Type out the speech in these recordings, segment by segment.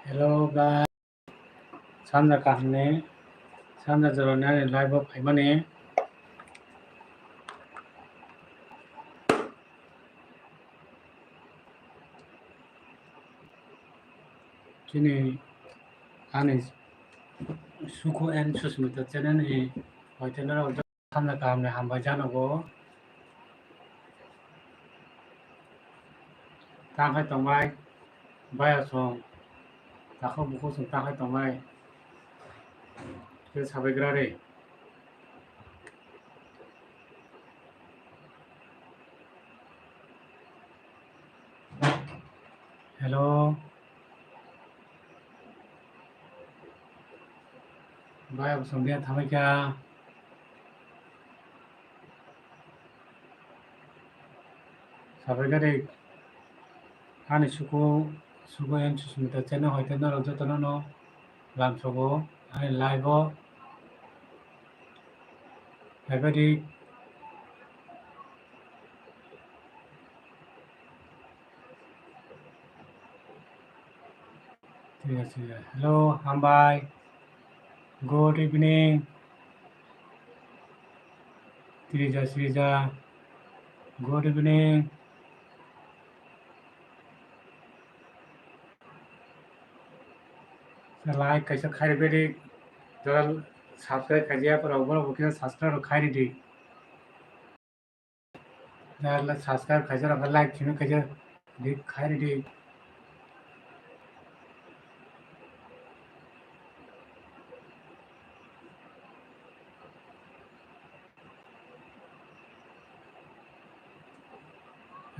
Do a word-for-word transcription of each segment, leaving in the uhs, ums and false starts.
Hello guys, sanja kahamni, sanja jorani ani live o phaimani. Chini ani Suku and Susmita channel ni hoite norok Hamjak kahamni hambai janogo. Tangkhai tongbai, bayasong, takhuk bukhuk song tangkhai tongbai. Khe sabai gra re. Hello. Bai, absong dia thamai kha. Sabai gari ani Suku, Suku and Susmita channel hoite norok jotono no lamsogo ani live o. Sabai di. Thik ache. Hello, hambai. Good evening. Trija, Srija. Good evening. Like kaisa khairi beri. Jora subscribe khaijak rok, borok bo kisa subscribe rok khairi di. Jara subscribe khaijak rok like simi khaijak di, khairi di.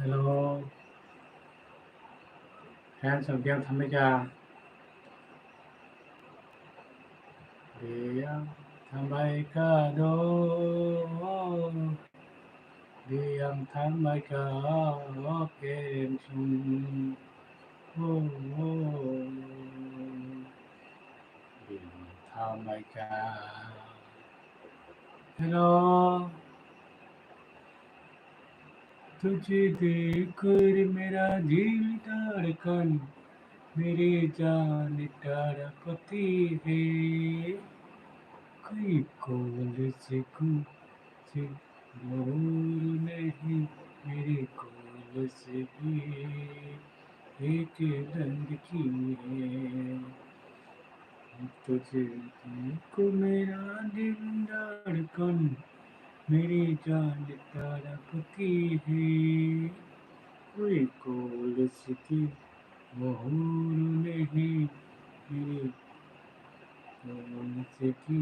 Hello. Hands of Diang Thambaika. Diang Thambaika do. Diang Thambaika o kem sung. Oh, oh. Diang Thambaika. Hello. तुझे देखकर मेरा दिल धड़कन, मेरी जान तड़पती है। कोई कॉल से कुछ दूर नहीं, मेरे कॉल से भी एक लड़की है। तुझे देखो मेरा दिल धड़कन, मेरी जान तड़पती है। कोई कॉल से की मुहूर नहीं, मेरी कॉल से की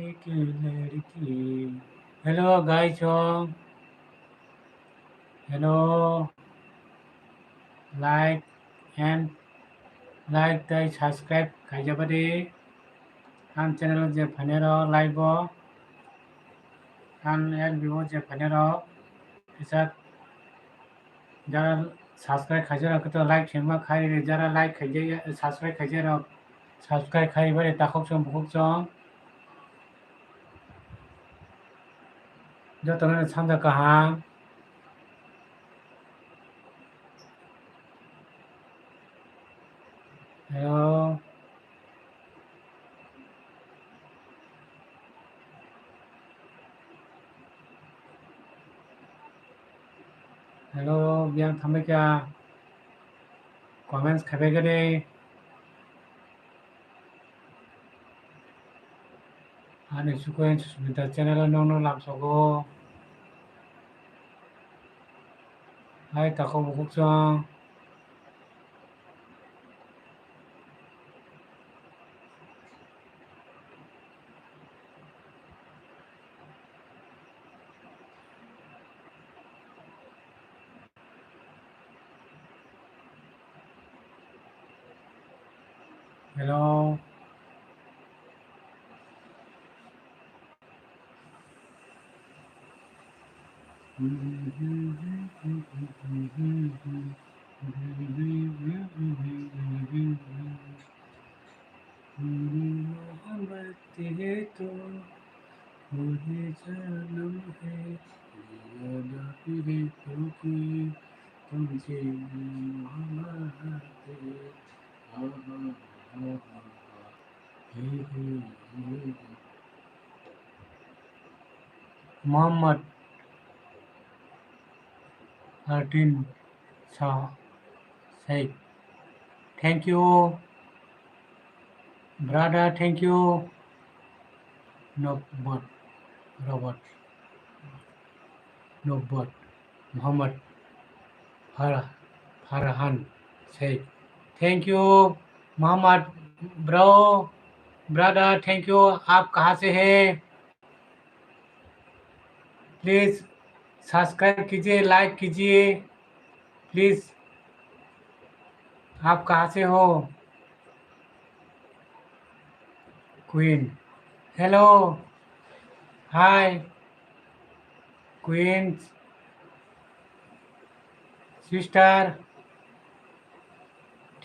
एक लड़की। Hello guys, oh. Hello. Like and like tei subscribe khaijabadi. Ang channel je phainero live o. Ang F B o je phainero. Kisa jara subscribe khaijak rok khe to like khaima khai ri, jara like khaijak, subscribe khaijak rok subscribe khai bari takhuk chong bukhuk chong. Jotono sanja kaham. Hello. Hello, biyang thambai kha. Comments khaibai gade. Ani Suku and Susmita channel o nokno lamsogo. Hai takhuk bukhuk chwng. Hello. मोहब्बत है तो पूरे जन्म है, ये अदा फिरे तो कोई Muhammad Artin Shah said, "Thank you, brother, thank you." Norbert, Robert, Norbert Muhammad Far-, Farhan said, "Thank you, Muhammad, bro, brother, thank you. आप कहाँ से हैं? Please subscribe कीजिए, like कीजिए, please." आप कहाँ से हो? Queen. Hello. Hi. Queen. Sister.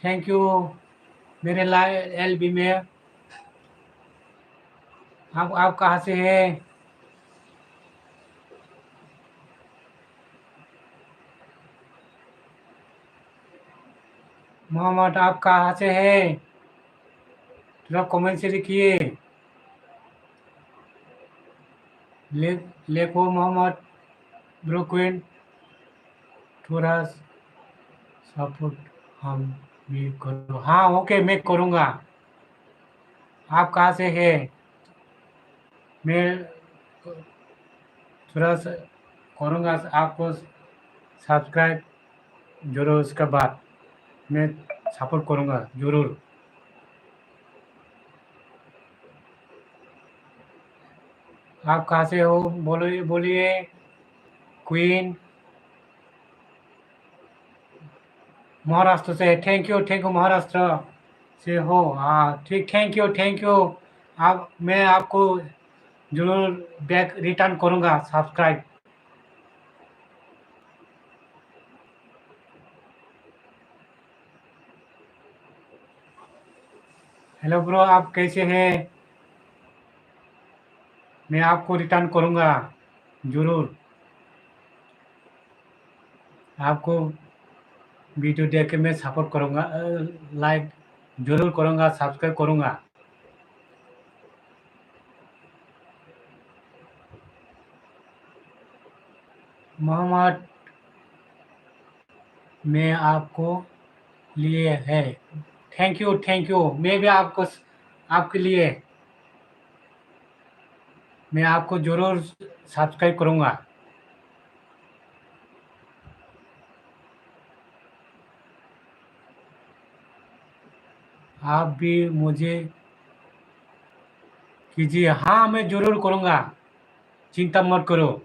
Thank you. मेरे लाइव एलबी में। आप, आप कहाँ से हैं? मोहम्मद, आप कहाँ से हैं? थोड़ा कमेंट से लिखिए। ले-, लेखो मोहम्मद, ब्रो क्वीन, थोड़ा सपोर्ट हम भी करो। हाँ, ओके, मैं करूँगा। आप कहाँ से हैं? मैं थोड़ा सा करूँगा, आपको सब्सक्राइब जरूर, उसके बाद मैं सपोर्ट करूँगा जरूर। आप कहाँ से हो? बोलो, बोलिए। क्वीन। महाराष्ट्र से। Thank you, thank you, Maharashtra से हो। हाँ, ठीक, thank you, thank you। आप, मैं आपको जरूर बैक रिटर्न करूँगा सब्सक्राइब। हेलो ब्रो, आप कैसे हैं? मैं आपको रिटर्न करूँगा जरूर। आपको वीडियो देख के मैं सपोर्ट करूँगा, अ, लाइक जरूर करूँगा, सब्सक्राइब करूँगा। मोहम्मद, मैं आपको लिए है। Thank you, thank you. मैं भी आपको, आपके लिए, मैं आपको जरूर सब्सक्राइब करूँगा। आप भी मुझे कीजिए। हाँ, मैं जरूर करूँगा, चिंता मत करो।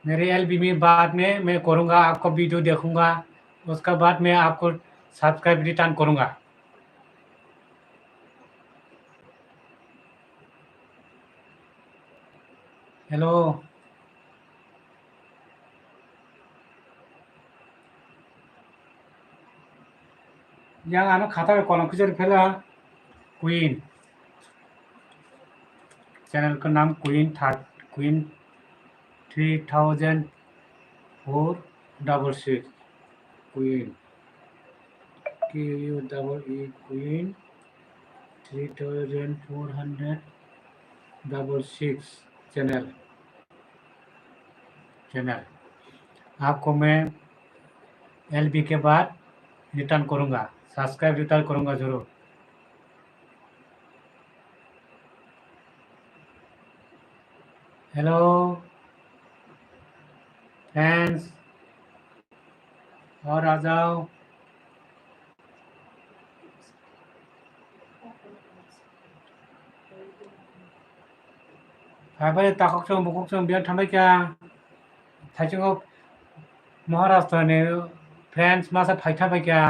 मेरे एलबी में बाद में मैं करूँगा, आपका वीडियो देखूँगा, उसके बाद मैं आपको सब्सक्राइब रिटर्न करूँगा। Hello. Yang ano khata bai kolom kisa phela Queen. Channel ka naam Queen third, Queen three thousand four double six. Queen. Q U double E Queen three thousand four hundred double six channel, channel। आपको मैं एलबी के बाद रिटर्न करूँगा, subscribe return करूँगा जरूर। Hello friends, और आ जाओ। Phaiphai takhuk chwng bukhuk chwng biyang thambai kha. Thaichungo Maharashtra ni friends masa phai thambai kha.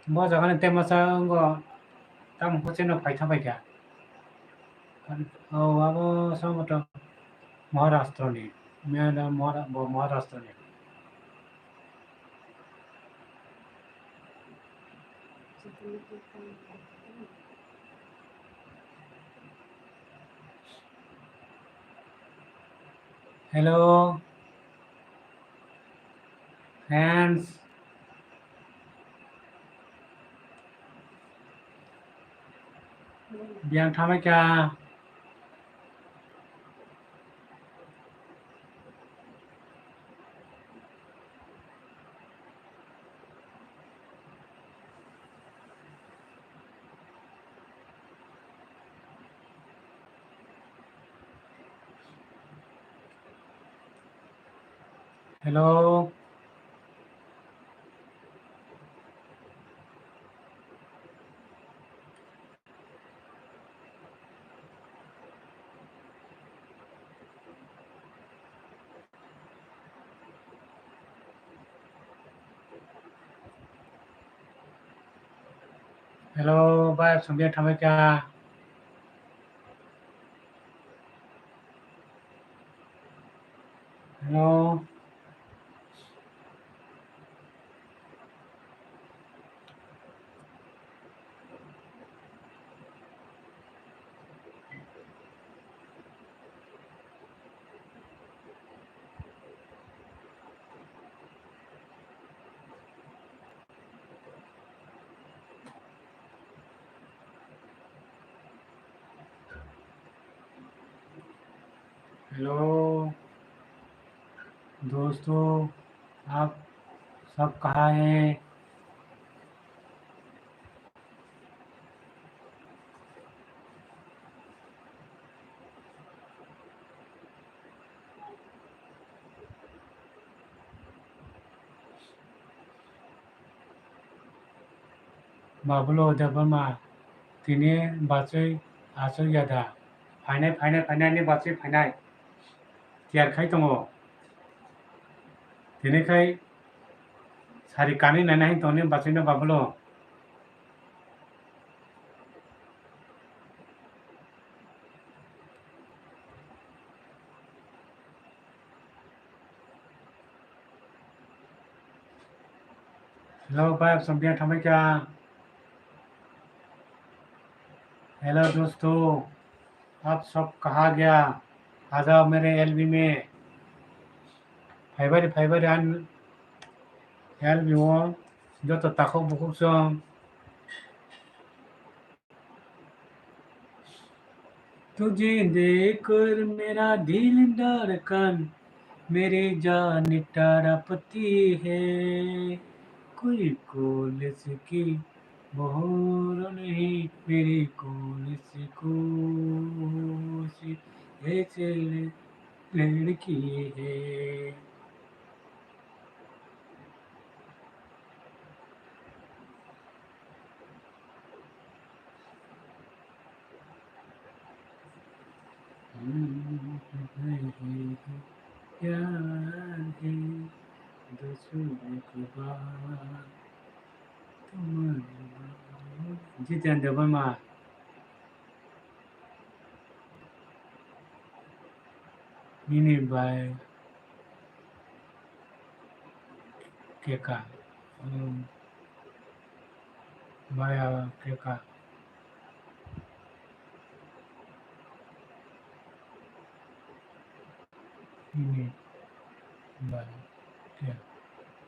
Bo jaga ni tei masa wngkha tamo khe chwngno phai thambai kha. O abo samboto Maharashtra ni. Miyano Mahara-, bo Maharashtra ni. Hello. Friends, biyang thamai kha. Hello. Hello, bai, songya thamai kha. Hello. Hello दोस्तों, आप सब कहाँ हैं? Babulo Debbarma, tini bachwi achuk ya da? Phainai, phainai, phainai, ani bachwi phainai. Tiyar khai tongo. Tini khai sari kanwi naina hin tongni bachwino Babulo. Hello, भाई, आप सब बढ़िया, ठीक है क्या? Hello, दोस्तों, आप सब कहाँ गया? आ जाओ मेरे एलबी में। Phaibari, phaibari, an LB o joto takhuk bukhuk song. तुझे देखकर मेरा दिल धड़कन, मेरी जान तड़पती है। कोई कॉलेज की मोहर नहीं, मेरी कॉलेज को ऐसे लड़की है। Jiten Debbarma. Nini bai keka. Hmm. Bai keka. Nini bai keka.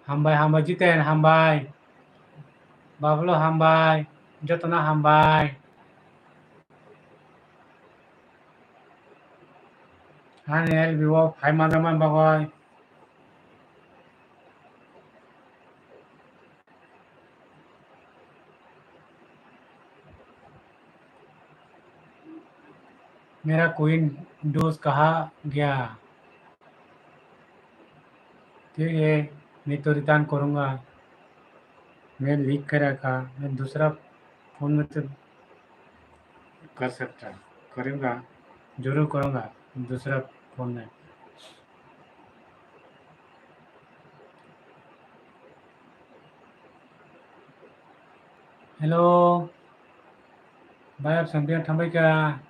Hambai, hambai, Jiten, hambai. Babulo hambai, jotono hambai. Ani L B o phai manjakmani bagwi. मेरा कोई दोस्त कहाँ गया? ठीक है, मैं तो रिटर्न करूँगा। मैं लीक कर रखा, मैं दूसरा फोन में तो कर सकता, करूँगा, जरूर करूँगा दूसरा फोन में। Hello, भाई, आप समझे, थम्बे क्या?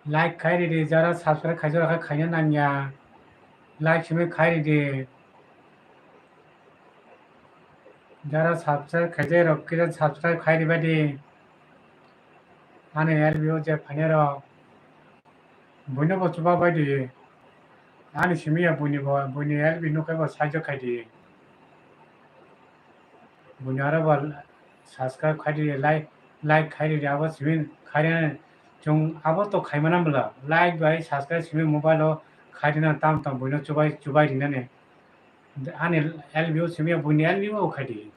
Like khai ridi, jara subscribe khaijak kha khaina nangya. Like simi khai ridi. Jara subscribe khaijak rok kisa subscribe khai ribadi. Ani L B o je phainai rok. Buino bo chuba bai di. Ani simi ya buini bo, buini L B nukhai bo sahajyo khaidi. Buini aro bo subscribe khaidi, like, like khaidi, abo simi khaidi. Chung abo to khaimana bwla, like bai subscribe simi mobile o khaidi na tam tam buino chubai, chubai rinani. Ani L B o simi ya buini L B o khaidi.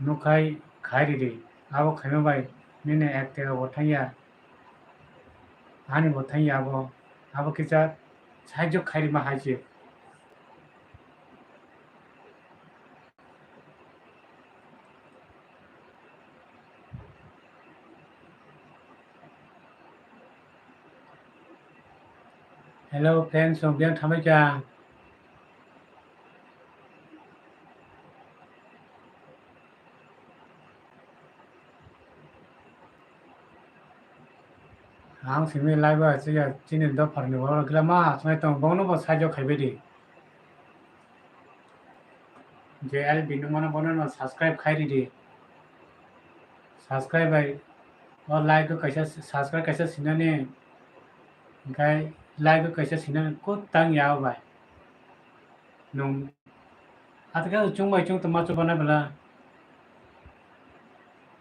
Nukhai khai ridi, abo khaima bai nini ek tega bo thangya, ani bo thangya abo, abo kisa sahajyo khairima hai se. Hello friends, song biang thamai kha. Ang simi live o chiya chini dopharni borok glama aswk tong, bono bo sahajyo khaibai di. Je L B nung mano bono no subscribe khai ridi. Subscribe bai o like o kaisa subscribe kaisa sinani, hingkai like o kaisa sinani kut tang ya o bai. Nung atakhe chwng bai chwng tongma chubana bela.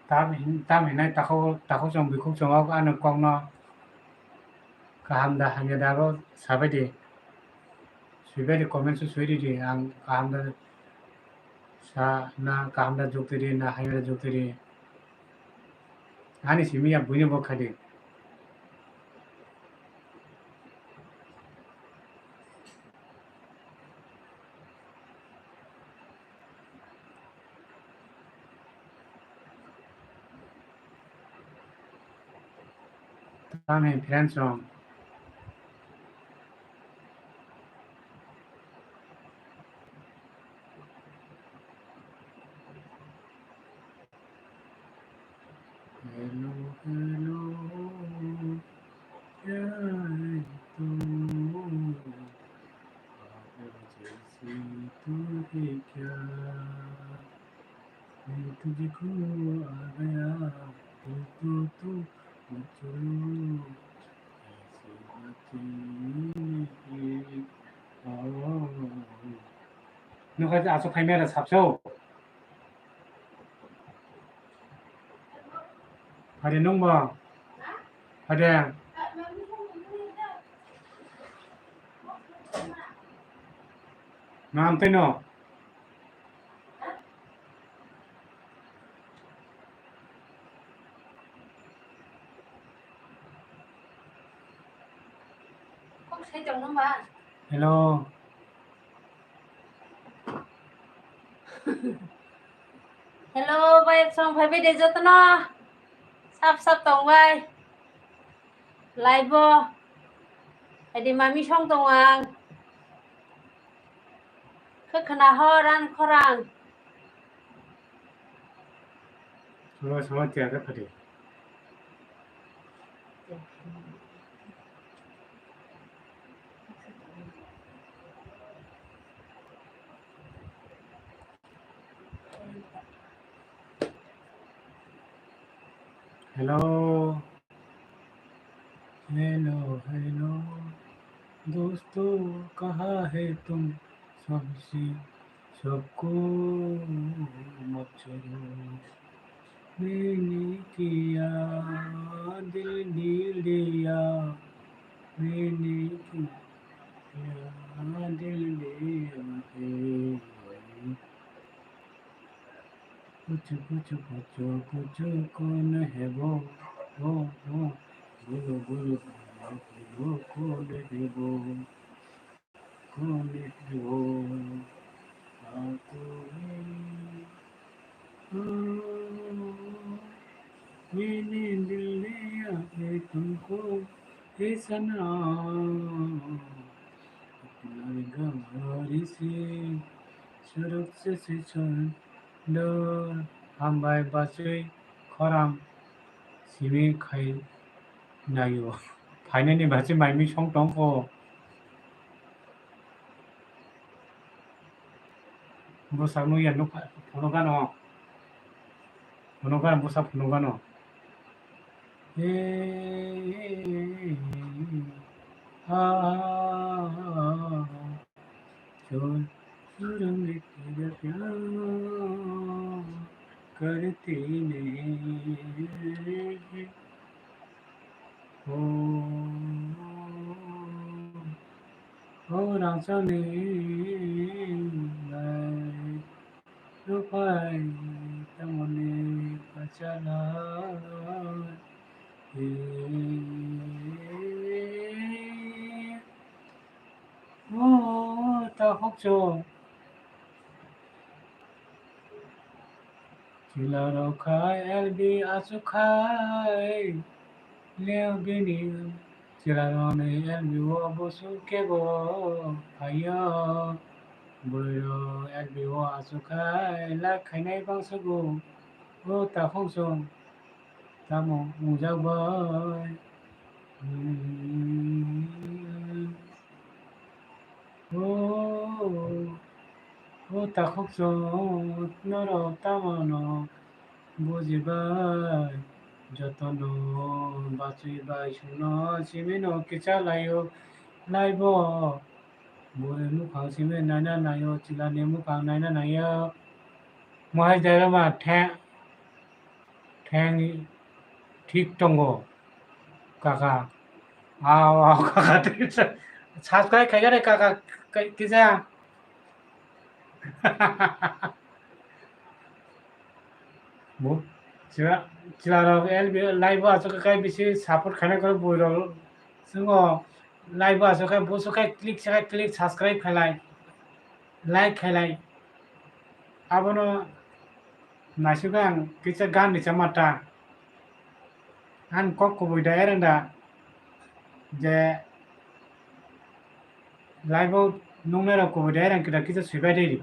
Tam hin-, tam hinai takhuk, takhuk chwng bikhuk chwng o ano kokno kaham da hamya da abo sabai di. Swibai di comment o swi ridi ang kaham da sa na kaham da jukti di na hamya da jukti di. Ani simi ya buini bo khadi. Tamni friends rok. Hello, hello, yaar tu, aap jaise tu hi kya? Main tujhko aa gaya, tu, tu, tu, machlo, aise baatein nahi. Oh. Nokha aswk phaimaya da sabso. Hade nung bo. Hade. Mam tei no. Hello. Hello, bai, song phai bai de jotono. Sap sap tong bai. Live o. Adi mami song tong ang. Khe khna hor an khorang. Sama sama tiya ka phadi. Hello. Hello, hello. Dosto, kaha hai tum? Sabse, sabko maaf choro. Maine kiya, dil ne liya. Maine kiya, dil ne liya hai. Kuchu, kuchu, kuchu, kuchu kaun hai wo, wo, wo. Bolo, bolo, bolo, bolo, kaun hai wo, kaun hai wo. Aapko hai, aa, maine dil diya hai tumko, hai sanam, apna ghar se, surukhit se chhod do. Hambai bachwi khorang simi khai naio. Phainani bachwi maimi song tongkho. Bwsakno ya nuk phunukgano. Phunukgano, bwsak phunukgano. He, he, he, he, he. हाँ, जो रंग तेरा प्यार करते नहीं। ओ, ओ राजा ने मैं रुपाई तमने बचला। O takhukchung. Chwlarok khai L B achuk khai leo bini. Chwlarokni L B o busu kebo phaio. Bwrwirok L B o achuk khai like khainai bangsugo. O takhukchung. Tamo wngjak bai. Hmm. O, o takhukchung norok tamo no bujibai, jotono bachwi bai chwngno simi no kicha laio, laibo bwrwi mukhang simi naina naio, chwlani mukhang naina naio. Mohai jairama the. Theng thik tongo, kaka. Aw, aw, kaka, thik sa-, subscribe khaikha de, kaka, kai-, kisa. Bo, chwla, chwlarok L B live o aswk khe bisi support khaina kwrwi buirok. Chwngo live o aswk khe, bo aswk khe click, click, subscribe khailai, like khailai. Abono naisugwi ang kisa gan ni chama ta. Ang kok kubui da ereng da je live o nungnai rok kubui da ereng kisa kisa swibai de ri.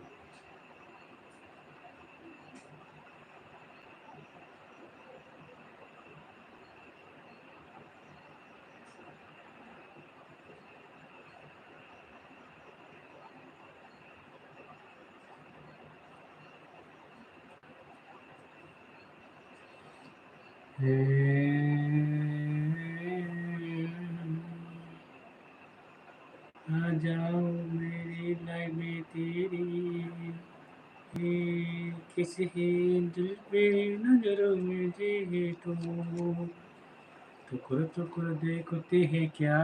आ जाओ मेरी लाइफ में तेरी, ए, किसी ही दिल पे नजरों में जी तू, टुकड़ टुकड़ देखते हैं क्या,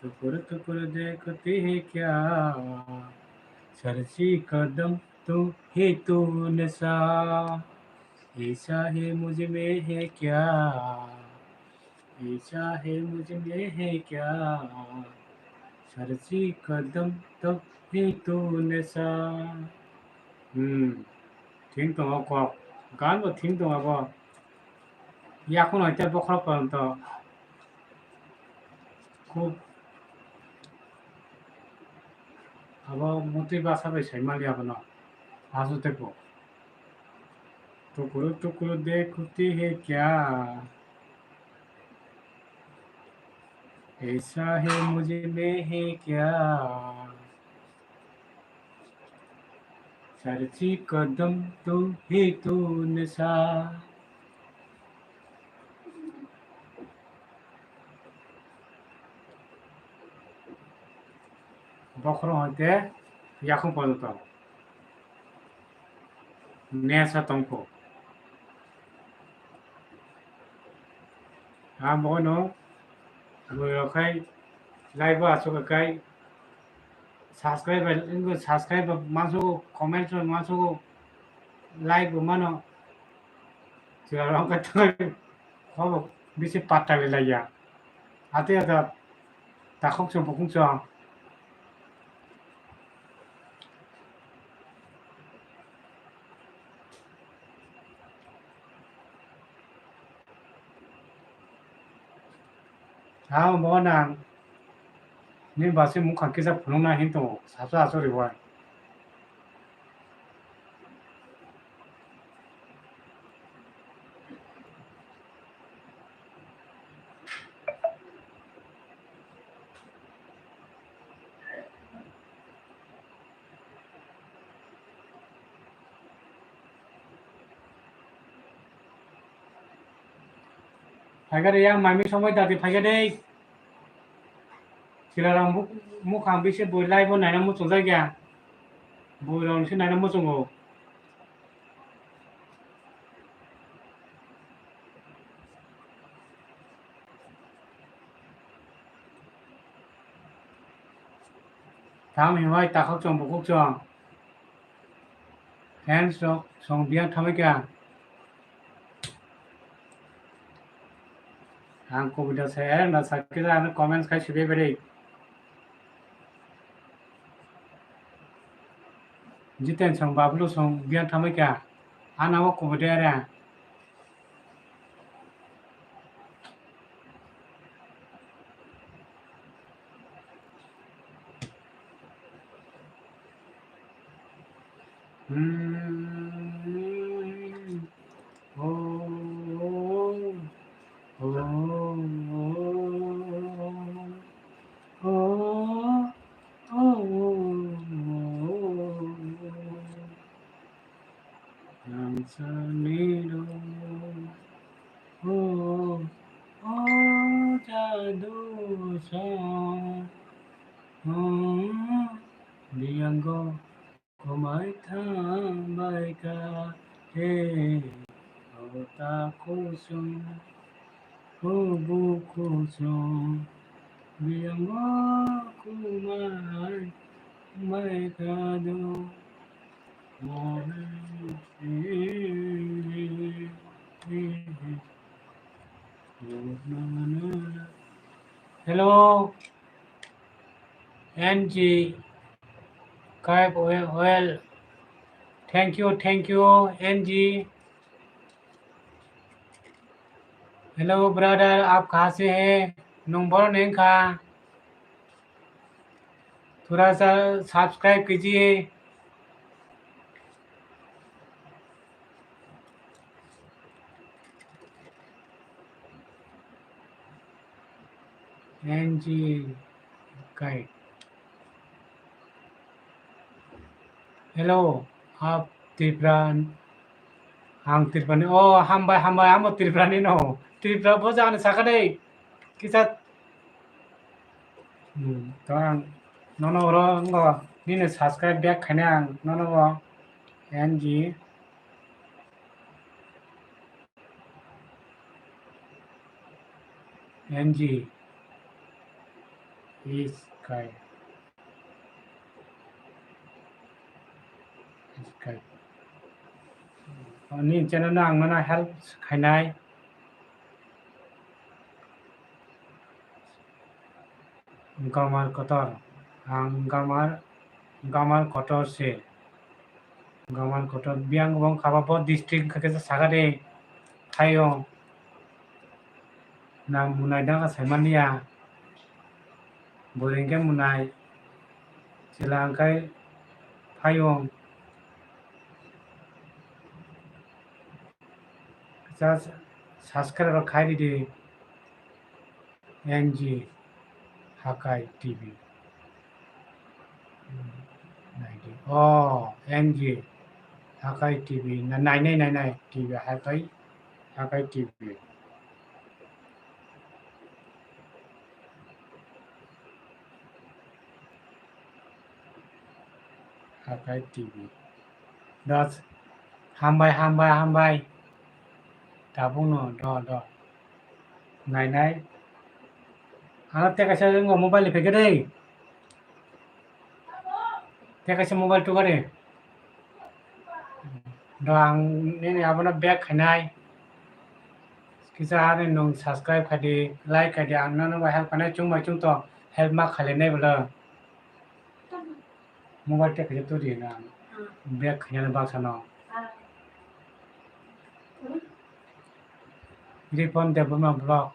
टुकड़ टुकड़ देखते हैं क्या, सर सी कदम तू ही तू नशा, ऐसा है मुझ में है क्या, ऐसा है मुझ में है क्या, सर सी कदम तू ही तू नशा। Hmm, thing tongo kok, gan bo thing tongo abo. Yakung hai tei bokhorok poronto khub abo mutwi basa bai sai mali abono. Asu tei bo. टुकड़ों टुकड़ों देखती है क्या, ऐसा है मुझ में है क्या, सर सी कदम तू ही तू नशा। Bokhorok hai tei yakung poronto nesa tongkho. Ang bono bwrwi khai live o aswk khai subscribe bai, subscribe bai mansugo, comment bai mansugo, like bo mano. Chwla rok khe thangwi khobo bisi patta rilaiya. Ate ada takhuk chwng bukhuk chwng. Ha, mo nang. Ni basi mukha kisa phunukna hin tongo, sasu asu riwai. Phaikha de, yang mami somoi dati phaikha de. Chwla rok buk-, mukhang bisi bui live o naina muchungjak ya. Bui rok se naina muchungo. Tamo hinwi takhuk chwng bukhuk chwng. Fans rok chwng biyang thamwi kha. Ang kubui da saya, na sakhe da ano comments khai sibai bari. Jiten song Bablu song biang thamai kha. Ana o kubui da era. Hmm. Oh, oh, oh, oh, oh, oh, oh. Ang saniro, oh, oh, jadu sa, oh, biango. Kwmai tha bai kha he, o ta kusung, o bu kusung, biyang o kwmai bai kha do. Hello. N G, Kaib oil, oil. Thank you, thank you, N G. Hello, brother, आप कहाँ से हैं? Nung boro ni wngkha? थोड़ा सा subscribe कीजिए। N G Kai. Hello, hap Tripura. Ang Tripura ni. Oh, hambai, hambai, amo Tripura ni no. Tripura bo jani saka dei. Kisa. Hmm, to ang nono oro ngo nini subscribe back khaina ang nono bo N G. N G is Kai. Is Kai. Ani channel no ang nono help khainai. Gamar kotor. Ang gamar, gamar kotor se. Gamar kotor. Biyang bong kaba bo district khe khe saka de. Thayo. Na munai daga saimaniya. Bwrwi hwnkhe munai. Chwla hwnkhe phayung. Just subscribe khai ridi. N G Hakai T V. Naidi. Oh, N G Hakai T V. Na, nainai, nainai. T V Hakai, Hakai T V. Hakai T V. Dos. Hambai, hambai, hambai. Tabukno, do, do. Nai, nai. Ano tekaisa ringo mobile ni phaikhe dei. Tekaisa mobile tukari. Do ang nini abono back khainai. Kisa ani nung subscribe khaidi, like khaidi, ang nono bai help khainai, chwng bai chwng tong help ma khailainai bwlw. Mobile tekaisa turi na back khainani baksa no. Ripon Debbarma vlog.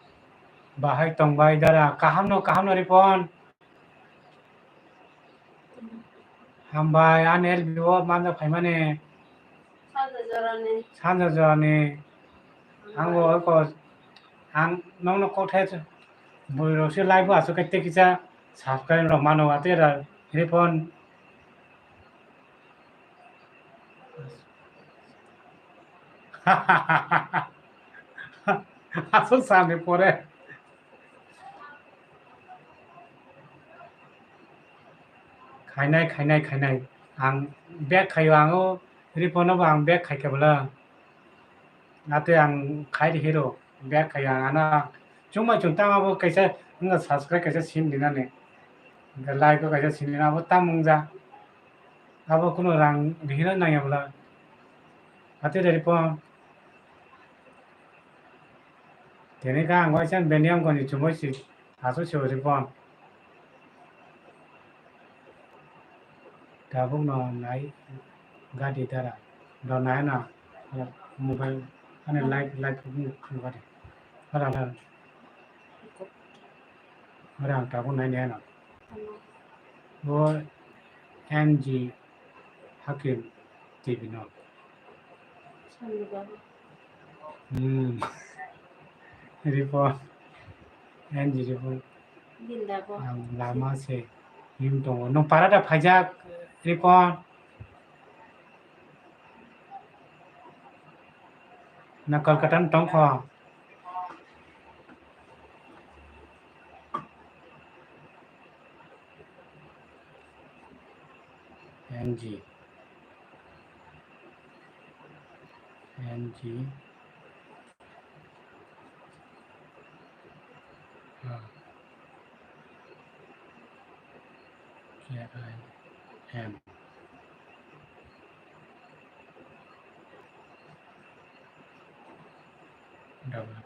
Bahai tongbai dara. Kaham no, kaham no Ripon. Hambai, ani L B O manja phaimani. Sanja jorani. Sanja jorani. Ang bo oi ko, ang nokno kothai bwrwi rok se live o aswk khe tei kisa subscribe rok mano, atera Ripon. Aswk sani pore. Khainai, khainai, khainai. Ang back khaio, ang o Ripon no bo ang back khaikha bwla. Natwi ang khai rihiro, back khaio ang ano. Chwngma chwng tamo abo kaisa wngkha subscribe kaisa sim dinani. Hwnkhe like o kaisa sim dinani abo tamo wngja. Abo kunu rang rihino nangya bwla. Natwi de Ripon. Tini kha ang waisa beniam koni chumui si asu si Ripon. Tabuk no nai gadi dara. Do nai na mobile ani live live ni gadi. Hala hala. Ora ang tabuk nai nai na. Bo N G Hakim T V no. Hmm. Ripon. N G Ripon. Ang lama se. Him tongo. Nung para da phaijak Ripon. Na Kolkata ni tongkho. N G. N G. Ah. K I M. Double.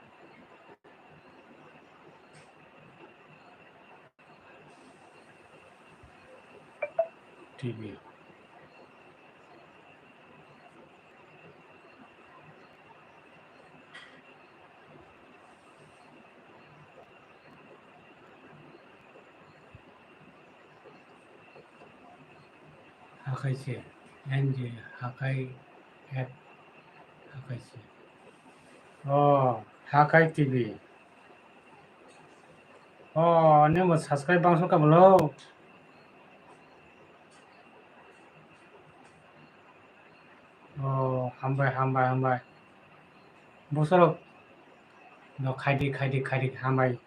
T V. Hakai se, N G hakai app hakai se. Oh, hakai T V. Oh, ani mo subscribe bangso ka bolo. Oh, hambai, hambai, hambai. Bosorok no khaidi, khaidi, khaidi, hambai.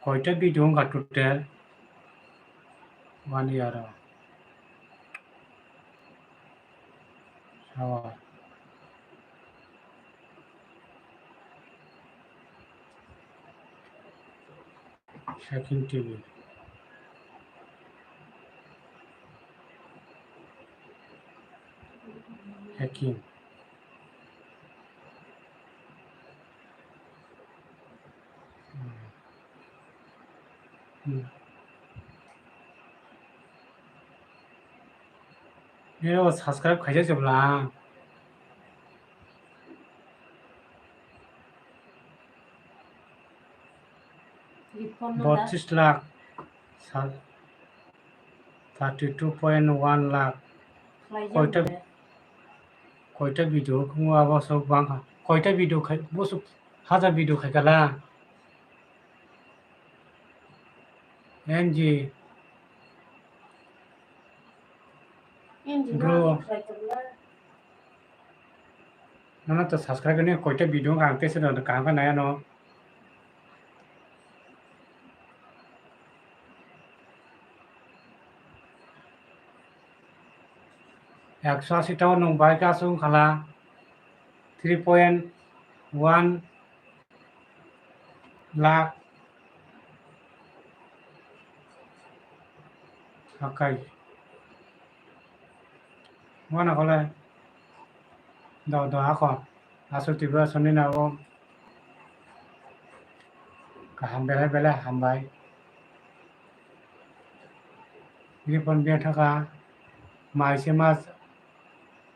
Koita video wngkha total? One year o. Sawa. Hacking T V. Hacking. Hmm. Nini bo subscribe khaijak se bwla. Botris lakh, sa-, thirty two point one lakh. Koita, koita video wngkha abo sok bangkha. Koita video khai, bosok hajar video khaikhala. N G. Bro. Nono to subscribe ni koita video wngkha ang tesa no kaham khe nai ano. Ekso asi ta nwng bai ka aswk wngkhala three point one lakh hakai. Wana kole do do ako aswk twibo aswk nini abo kaham belai belai hambai. Ripon bia thaka mai se ma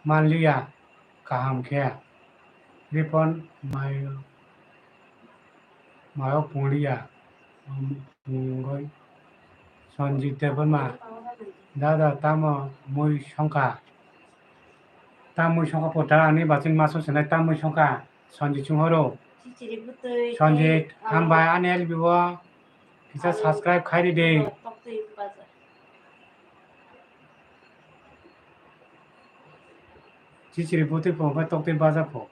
manliya kaham khe. Ripon mai Mayo pungliya, um, pungwi. Sanjit Debbarma, dada tamo mui songkha? Tam mui songkha pota ani bachin maso senai tam mui songkha? Sanjit Chunghoro. Chichiri bwtwi Sanjit, tei hambai ani L B o kisa subscribe khai di de. Toktwi baja. Chichiri bwtwi pho, omo toktwi baja pho.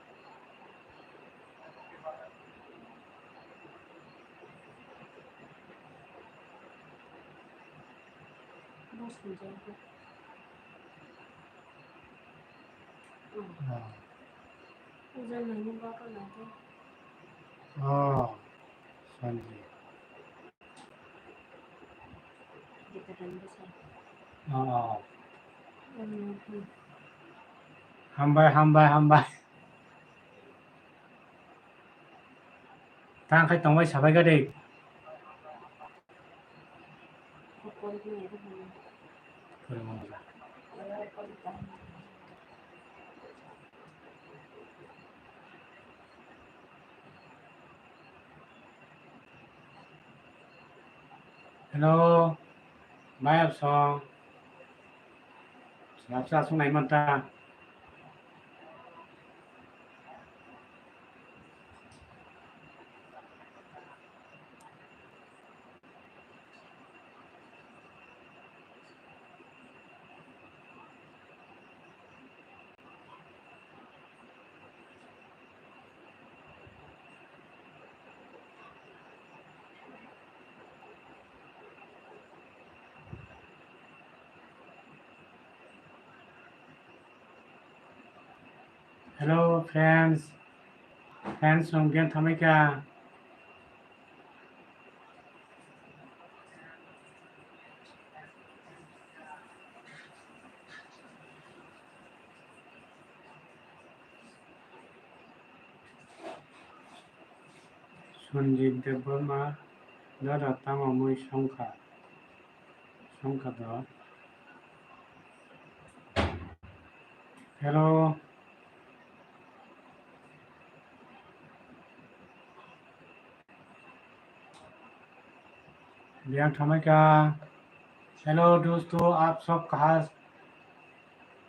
Oh. Oh, Sanji. Oh, oh. Hambai, hambai, hambai. Tang khai tongbai sabai gade. Hello, bai Absong. Lapsa aswk nai manta. Hello friends, friends rok gen thamai kha. Sanjit Debbarma, dada tamo mui songkha? Songkha do. Hello. Biyang thamai kha. Hello dosto, aap sab kaha,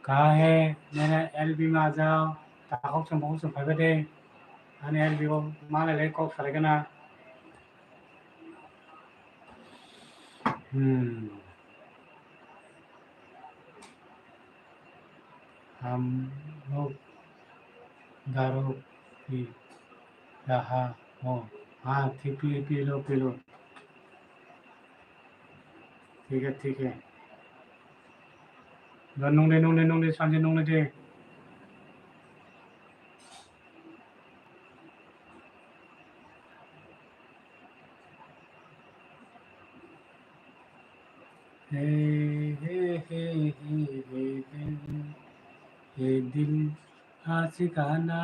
kaha hai? Maine L B ma jao. Takhok chwng bukhuk chwng phaibai de. Ani L B o malai lai kok salai gana. Hmm. हम लोग दारू पी रहा हो। हाँ, ठीक, P, P low, P low. ठीक है, ठीक है। Nung de, nung de, nung de, Sanjay, nung de. हे, हे, हे, हे, हे दिल, हे दिल आशिकाना,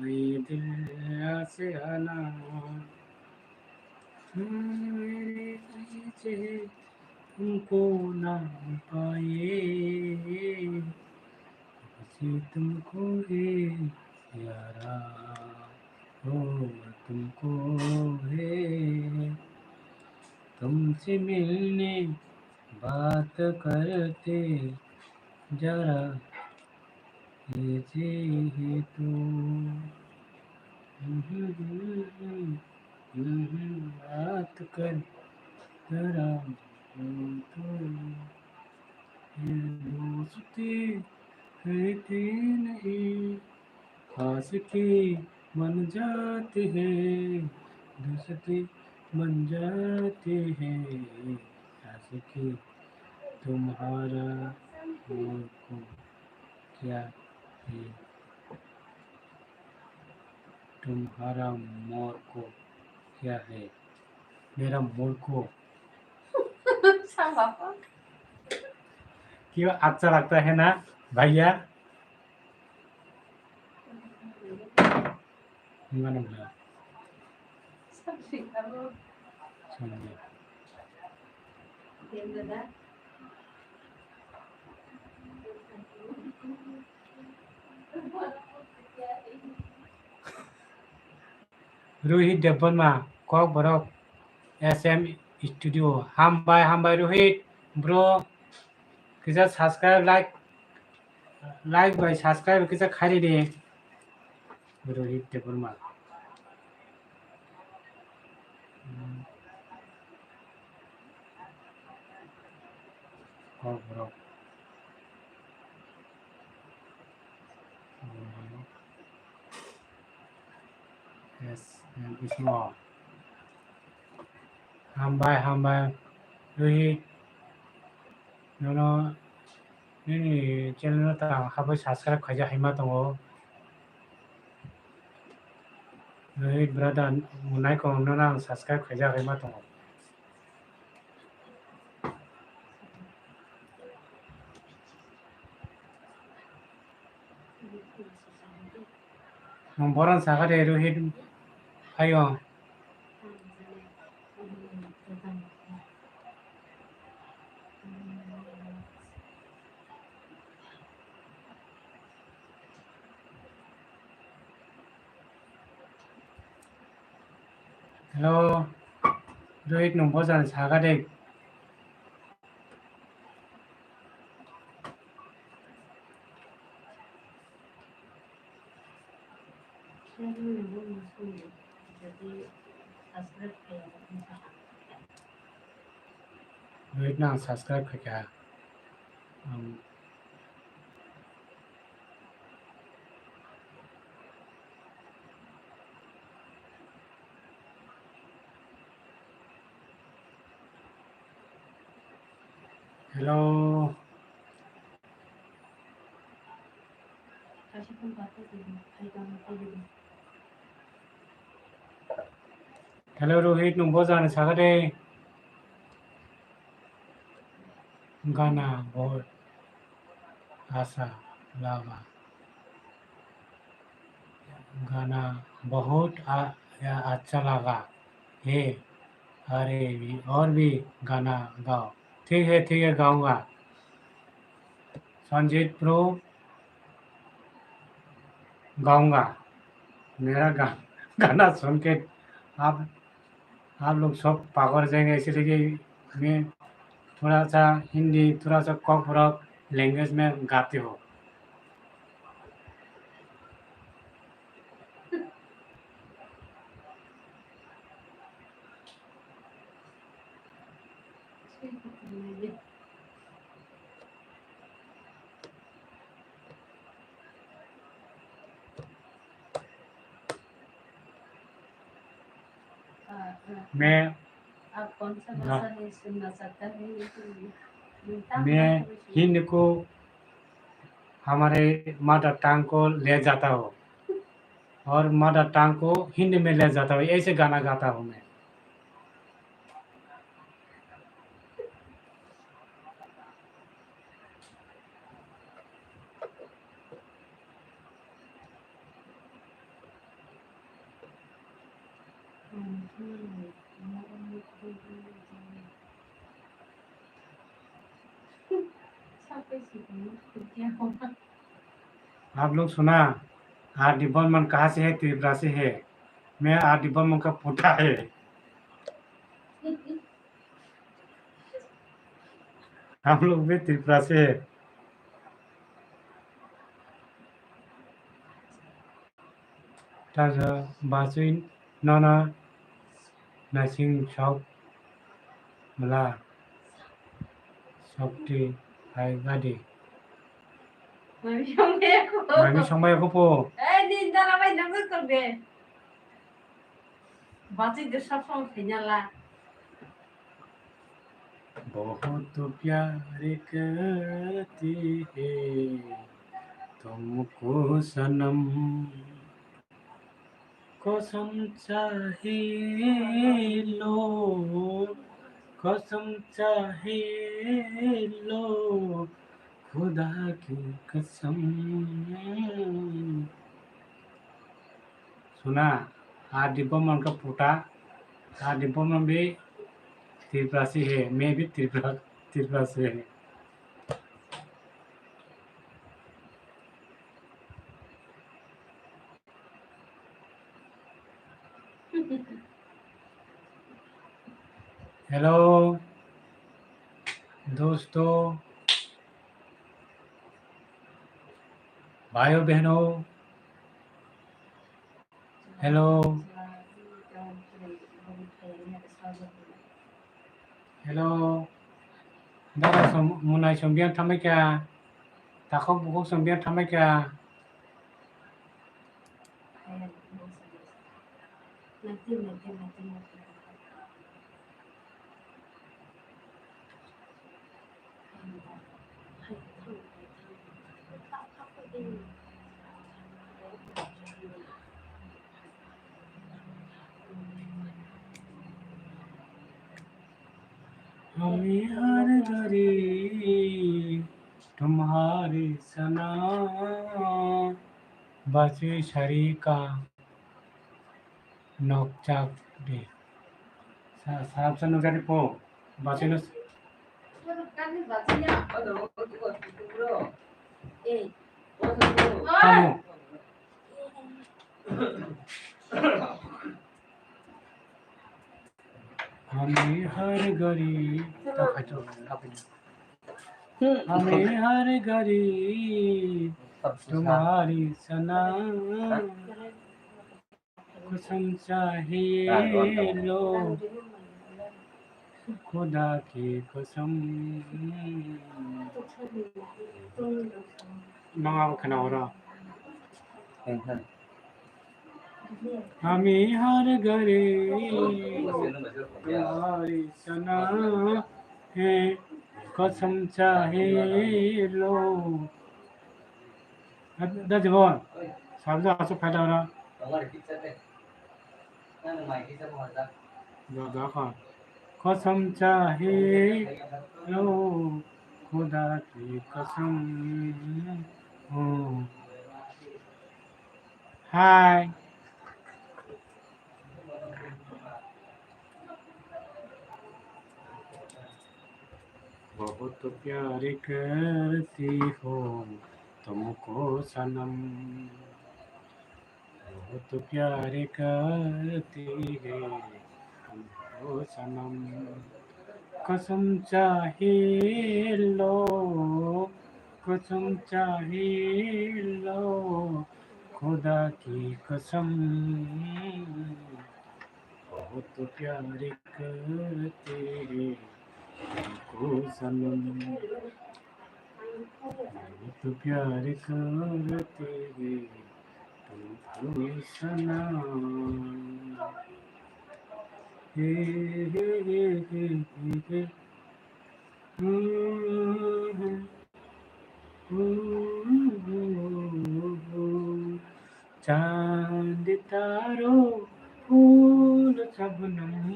हे दिल आशिकाना। मेरे पीछे तुमको ना पाए, तुमसे तुमको है यारा, ओ तुमको है। तुमसे मिलने बात करते जरा, ये जी है तू। बात कर जरा, तू। ये दोस्ती रहती नहीं, आशिकी बन जाती है, दोस्ती बन जाती है, आशिकी तुम्हारा मोर को क्या है, तुम्हारा मोर को क्या है, मेरा मोर को। क्यों अच्छा लगता है ना भैया? Hinmano bwla. Samni. Rohit Debbarma, Kokborok S M Studio. Hambai, hambai Rohit, bro. Kisa subscribe, like, like bai subscribe kisa khairi di. Rohit Debbarma. Kokborok. Yes, bismo. Hambai, hambai. Rohit. Nono nini channel no ta habwi subscribe khaijak hai ma tongo. Rohit brother, naikong nono ang subscribe khaijak hai ma tongo. Nwng bohrok sakha de Rohit phaio. Hello, Rohit nwng bohrok sakha de. Rohit no ang subscribe khaikha. Ang Hello. Hello Rohit, nwng bohrok sakha de. गाना बहुत अच्छा लगा। गाना बहुत आ, या, अच्छा लगा है। अरे भी, और भी गाना गाओ। ठीक है, ठीक है, गाऊंगा। संजीत प्रो गाऊंगा। मेरा गा, गाना सुन के आप, आप लोग सब पागल हो जाएंगे, इसीलिए मैं थोड़ा सा हिंदी, थोड़ा सा कॉकबरक लैंग्वेज में गाती हूँ। मैं आप कौन सा गा- भाषा में सुनना चाहता है, ये तो मिलता है मैं आपको सुनने हिंदी को हमारे मदर टंग को ले जाता हूँ और मदर टंग को हिंदी में ले जाता हूँ, ऐसे गाना गाता हूँ मैं। आप लोग सुना, आर डी बर्मन कहाँ से है? त्रिपुरा से है। मैं आर डी बर्मन का पोता है। हम लोग भी त्रिपुरा से है। Taja bachwi nono naising sok mla sokti hai gadi. Mami songmaya kupo. Mami songmaya kupo. Eh, din dala bai nang tong de. Bachwi de sab song khaina la. बहुत प्यार करती है तुमको सनम। कसम चाहे लो, कसम चाहे लो, खुदा की कसम। सुना, आर डी बर्मन का पोता, आर डी बर्मन भी त्रिपुरा से है, मैं भी त्रिपुरा, त्रिपुरा से है। हेलो दोस्तों, भाइयों बहनों, hello. Hello. Dara som munai som biang thamai kha. Takhok bukhok som biang thamai kha. हमें हर घड़ी तुम्हारी सना बची शरीका नोकचाक दे। Sa-, sarap sa nukjani po. Bachino. Tamo. हमें हर घड़ी हमें हर घड़ी तुम्हारी सना कसम चाहिए लो खुदा की कसम। Nang abo khna oro. हमें हर घड़ी तुम्हारी सना है कसम चाहिए लो। Da jibon, sabja asu phaida ora. Da da kha. कसम चाहिए लो खुदा की कसम। Hi. बहुत प्यार करती हूँ तुमको सनम, बहुत प्यार करती है तुमको सनम। कसम चाहिए लो, कसम चाहिए लो, खुदा की कसम। बहुत प्यार करते हैं तुमको सनम, बहुत प्यार करते हैं तुमको सनम। हे, हे, हे। चांद तारों फूल शबनम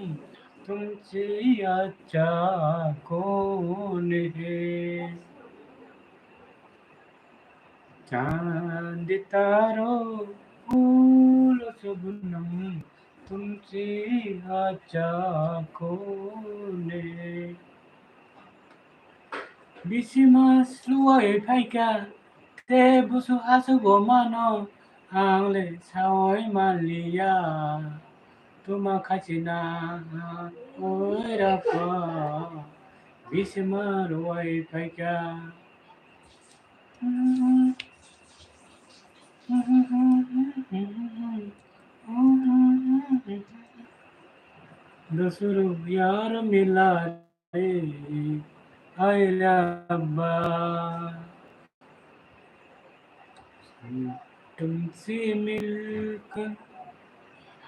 तुमसे अच्छा कौन है। चांद तारों फूल शबनम तुमसे अच्छा कौन है। Bisima sluwai phaikha, tei busu aswkbo mano, ang le saui manliya. Tuma khachina, oi rapa, bisima ruwai phaikha. Dusru yaar mila re, aile abba. तुमसे मिलकर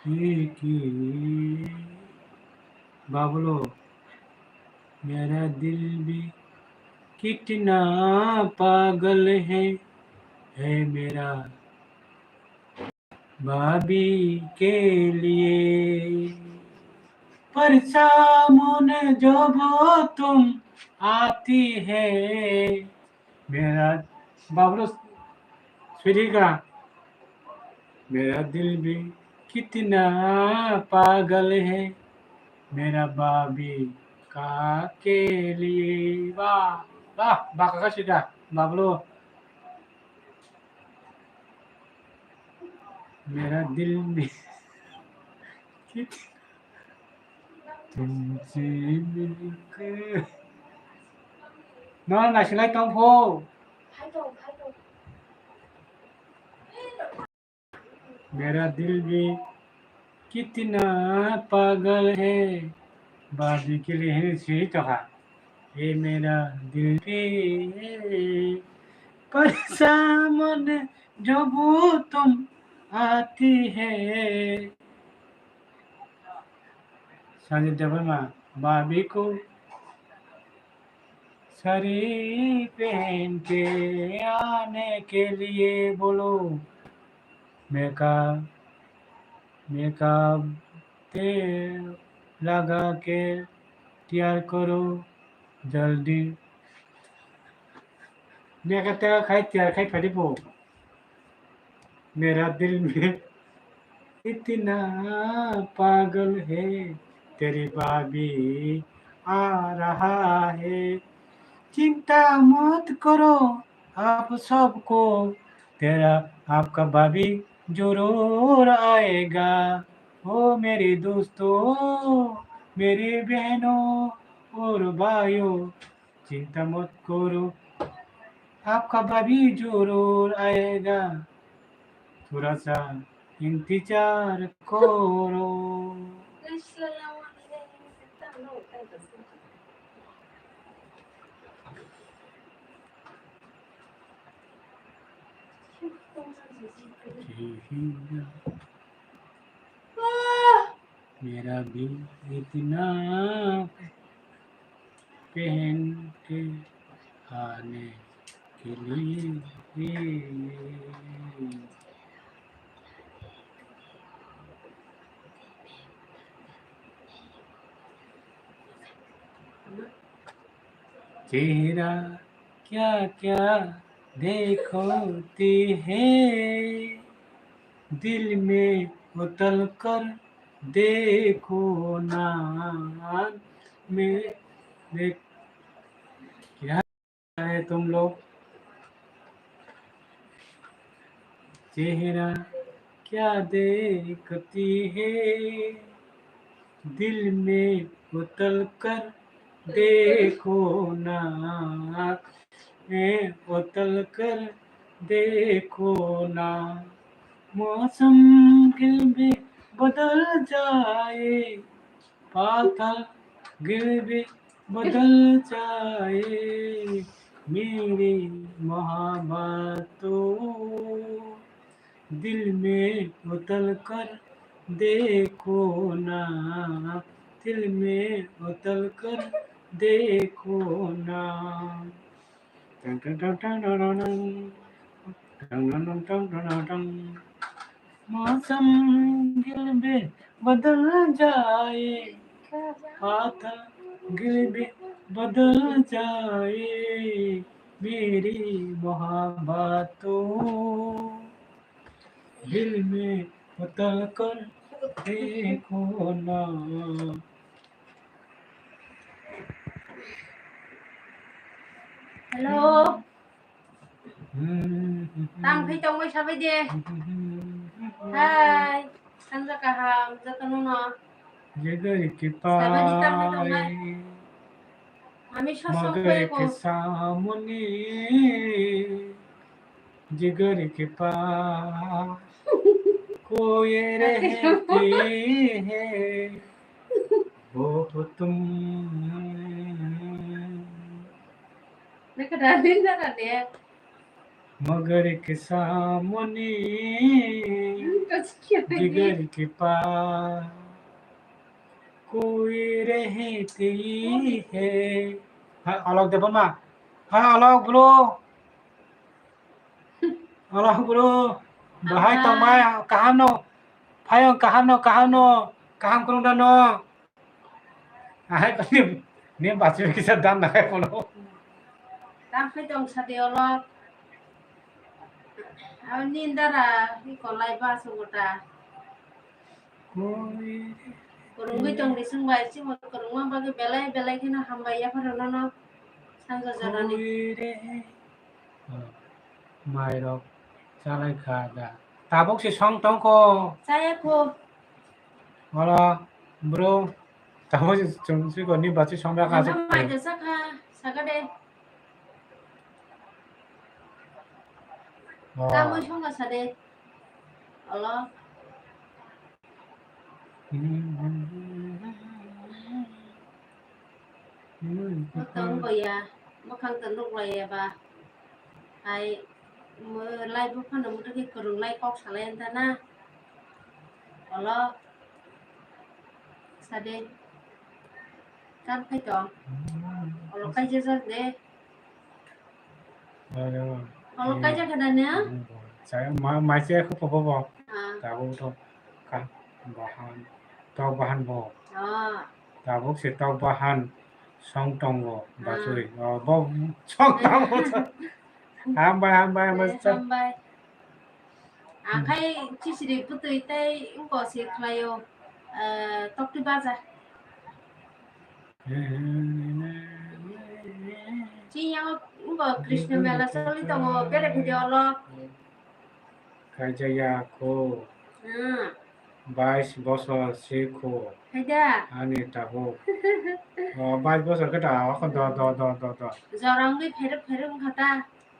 एक ही बाबलो। मेरा दिल भी कितना पागल है, है मेरा भाभी के लिए। परेशान जब तुम आती है, मेरा बाबलो सुधीर का। मेरा दिल भी कितना पागल है, मेरा भाभी का के लिए। वाह, वाह, बाका का शिका, बाबलो। मेरा दिल भी कितना तुमसे मिलकर। No, naisingwi tong pho. मेरा दिल भी कितना पागल है, बाजी के लिए है, siri tokha. ये मेरा दिल भी परेशान जब तुम आती है। Sanjay Debbarma, भाभी को साड़ी पहन के आने के लिए बोलो। मेकअप, मेकअप ते लगा के तैयार करो जल्दी। Makeup te khai tiyar khai phadi bo. मेरा दिल में इतना पागल है, तेरी भाभी आ रहा है। चिंता मत करो आप सबको, तेरा, आपका भाभी जरूर आएगा। ओ मेरे दोस्तों, मेरे बहनों और भाइयों, चिंता मत करो, आपका भाभी जरूर आएगा। थोड़ा सा इंतजार करो। मेरा भी इतना पहन के आने के लिए। चेहरा क्या क्या देखती है, दिल में उतर कर देखो ना। मैं देख क्या है तुम लोग? चेहरा क्या देखती है, दिल में उतर कर देखो ना, में उतर कर देखो ना। मौसम गिल भी बदल जाए, पाता गिल भी बदल जाए, मेरी मोहब्बत तो दिल में उतर कर देखो ना, दिल में उतर कर देखो ना। टंग टंग टंग टंग टंग टंग टंग। टंग टंग टंग टंग टंग टंग। मौसम गिल भी बदल जाए, पाता गिल भी बदल जाए, मेरी मोहब्बत तो दिल में उतर कर देखो ना। Hello. Tang phai tongbai sabai de. Hai. Sanja kaham jotono no. Jegari ke sabai de tang phai tongbai. Ami sosok mage ke samuni. Jigar ke paas koi rehti hai bahut tum. Magar ke samne jigar ke paas koi rehti hai. Ha, Alok Debbarma. Ha, Alok bro. Alok bro. Bahai tongmai kaham no. Phayong kaham no, kaham no. Kaham kwrwng da no. Ahai ko ni, ni bachu kisa dan na kai kono. Tam khai tong sadi Alok. Aw ni dara ni kolai ba sugota. Kwrwngwi tong di chwng bai, chini kwrwngma bagwi belai belai kheno hambai yaphar rwno no sanja jorani. Mairok chalai kha da. Tabuk se song tong kho. Chaya kho. Wala bro. Tabuk se chwng si kho ni bachi song da kha. Mai da sakha, saka de. Tamoi song da sade. Olo. Tong boya, mwkhang tong nuk laiya ba. Hai, mo-, lai buphano muthungwi kwrwng lai kok salai anta na. Olo, sade. Kam khai tong. Olo, kaijajak de. Oro, Olo eh, kaijak khe da ne? Hmm, bo. Chaya ma, mai chaya khe pobo bo. Ah. Tabuk to ka, bahan, tok bahan bo. Ah. Tabuk se tok bahan song tongo, ah, bachoi. Oh, bo song tongo. Hambai, hambai, hambai. Eh, hambai. Akhai chisiri bwtwi tei wngkha se khlaio, eh, tokti baja. Chini yango wngkha Krishna mela choli tongo, bere video lo. Kaijaya kho. Hmm. Bais bosor se kho. Haida. Ani tabuk. Oh, bais bosor khe da, oh, do, do, do, do, do. Jorongwi pheruk pheruk wngkha ta.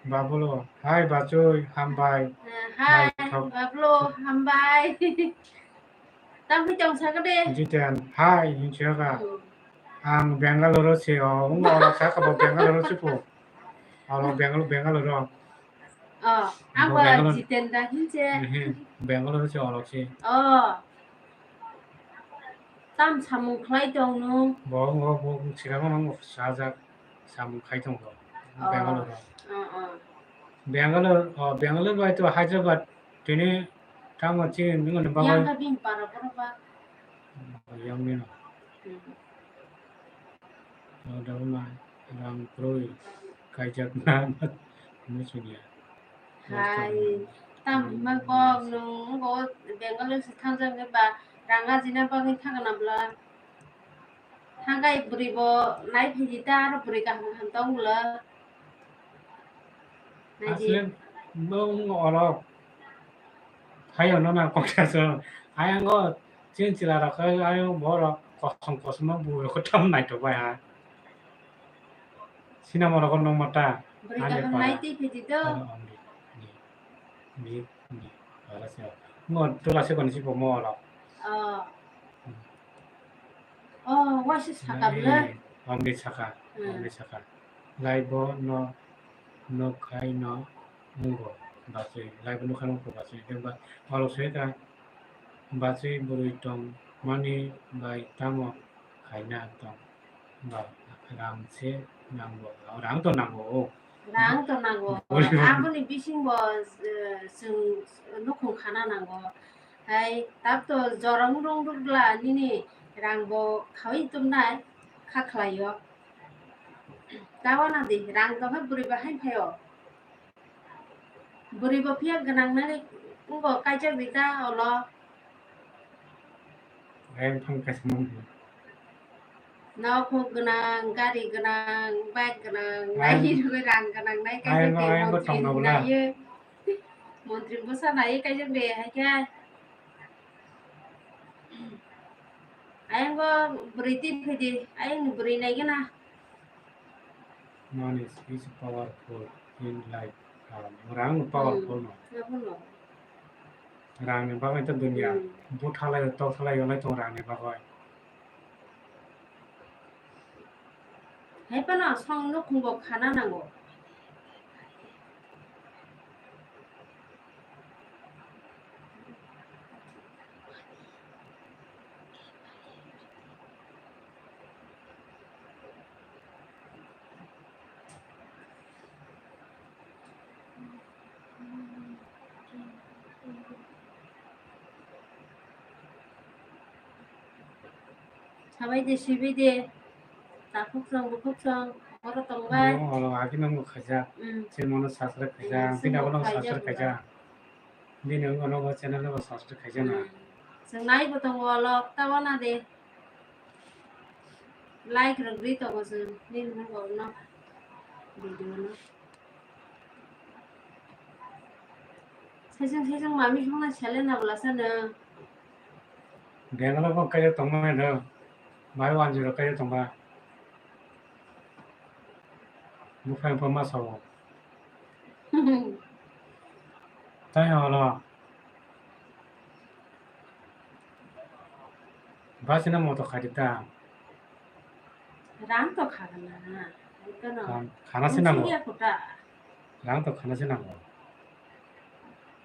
Bablo, hai bachoi, hambai. Eh, hai, naithok. Bablo, hambai. Tamo tong sakha de. Jiten, hai, hinchaka. Hmm. Ang Bangalore se, oh, wng olok sakha bo Bangalore se po. Olo Bangalore, Bangalore. Oh, ang bo ba Bangalore. Jiten da hinche. Ehe, Bangalore se olok se. Oh. Tam samung khlai tong nung? Bo, bo, bo, sikamo nang sajak samung khai tong bo. Oh. Bangalore. Oh, oh. Bangalore, oh, Bangalore bai to Hyderabad tini tamo chi nung ni bagwi. Yang ka bini para boro ba. Oh, yang ni no. Hmm. Rang kwrwi kaijakna hinwi songya. Hai, tam hwnba kok nwng bo Bangalore se thangjak hwnba rang ajina bagwi thangna bwla. Thangkai bwrwi bo nai phaidi ta aro bwrwi kaham kaham tong bwla. Naidi. Asle nwng oro phaio no na kok sa so. Ayang o chin chila rok khe ayang borok kosom kosom no bu rok tam naitok bai ha. Sinamorok nokma ta. Bwrwi kaham nai twi phaidi do. Ani, ani, ani, ani, para se. Mo tola se kon si bo mo oro. Oh. Hmm. Oh, waisa saka bwle. Ani, ani saka, hmm, ani saka. Lai bo no, no khai no, mungo, bachwi. Lai bo no khai no, bachwi. Khe ba, oro se ka, bachwi bwrwi tong mani bai tamo khaina tong. Ba, rang se nango. Rang to nango, o. Rang to nango. Bwrwi rok. Aboni bisingo, eh, chwng nukhung khana nango. Hai, tab to jorong rung rukla nini rang bo khawi tumnai kha khlaio. Tawana di, rang to hai bwrwi bahai phaio. Bwrwi bo phiya gwnang nai wngbo kaijak di ta olo. Ayang phang kaisa mang. Nok huk gwnang, gari gwnang, bike gwnang, ai, nai rwgwi rang gwnang nai kaijak di, ayang, ayang bo montri tongna bwla. Naiwi. Montri bwsa naiwi kaijak di, hai khe. Ayang bo bwrwi twi phaidi, ayang ni bwrwi nai gana. Money is powerful in life. Ah, rang powerful no. Hmm, abono. Rang ni bagwi to dunia. Hmm. Buthalai, tokhalai, yonai tong rang ni bagwi. Hai phano song nukhung bo khana nango. Sabai de, sibai de. Takhuk song, bukhuk song, oro tongbai. Oro, oro, agi nang bo khaijak. Mm. Chini mano subscribe khaijak, mm, bini abo nang subscribe khaijak. Bini wngkha nogo channel no subscribe khaijana. Hmm. Chwng nai bo tongo, lok ta wana de. Like rwgwi tongo chwng nini mung borokno video no. Sejeng sejeng mami songna sele na bwla sano. Bangalore bo kaiyo tongmani do. Bai wanjwi rok kaiyo tongma. Buphang pha ma sao. Tai holo. Basina moto khaidi ta. Rang to khagana. Khana se nango. Rang to khana se nango.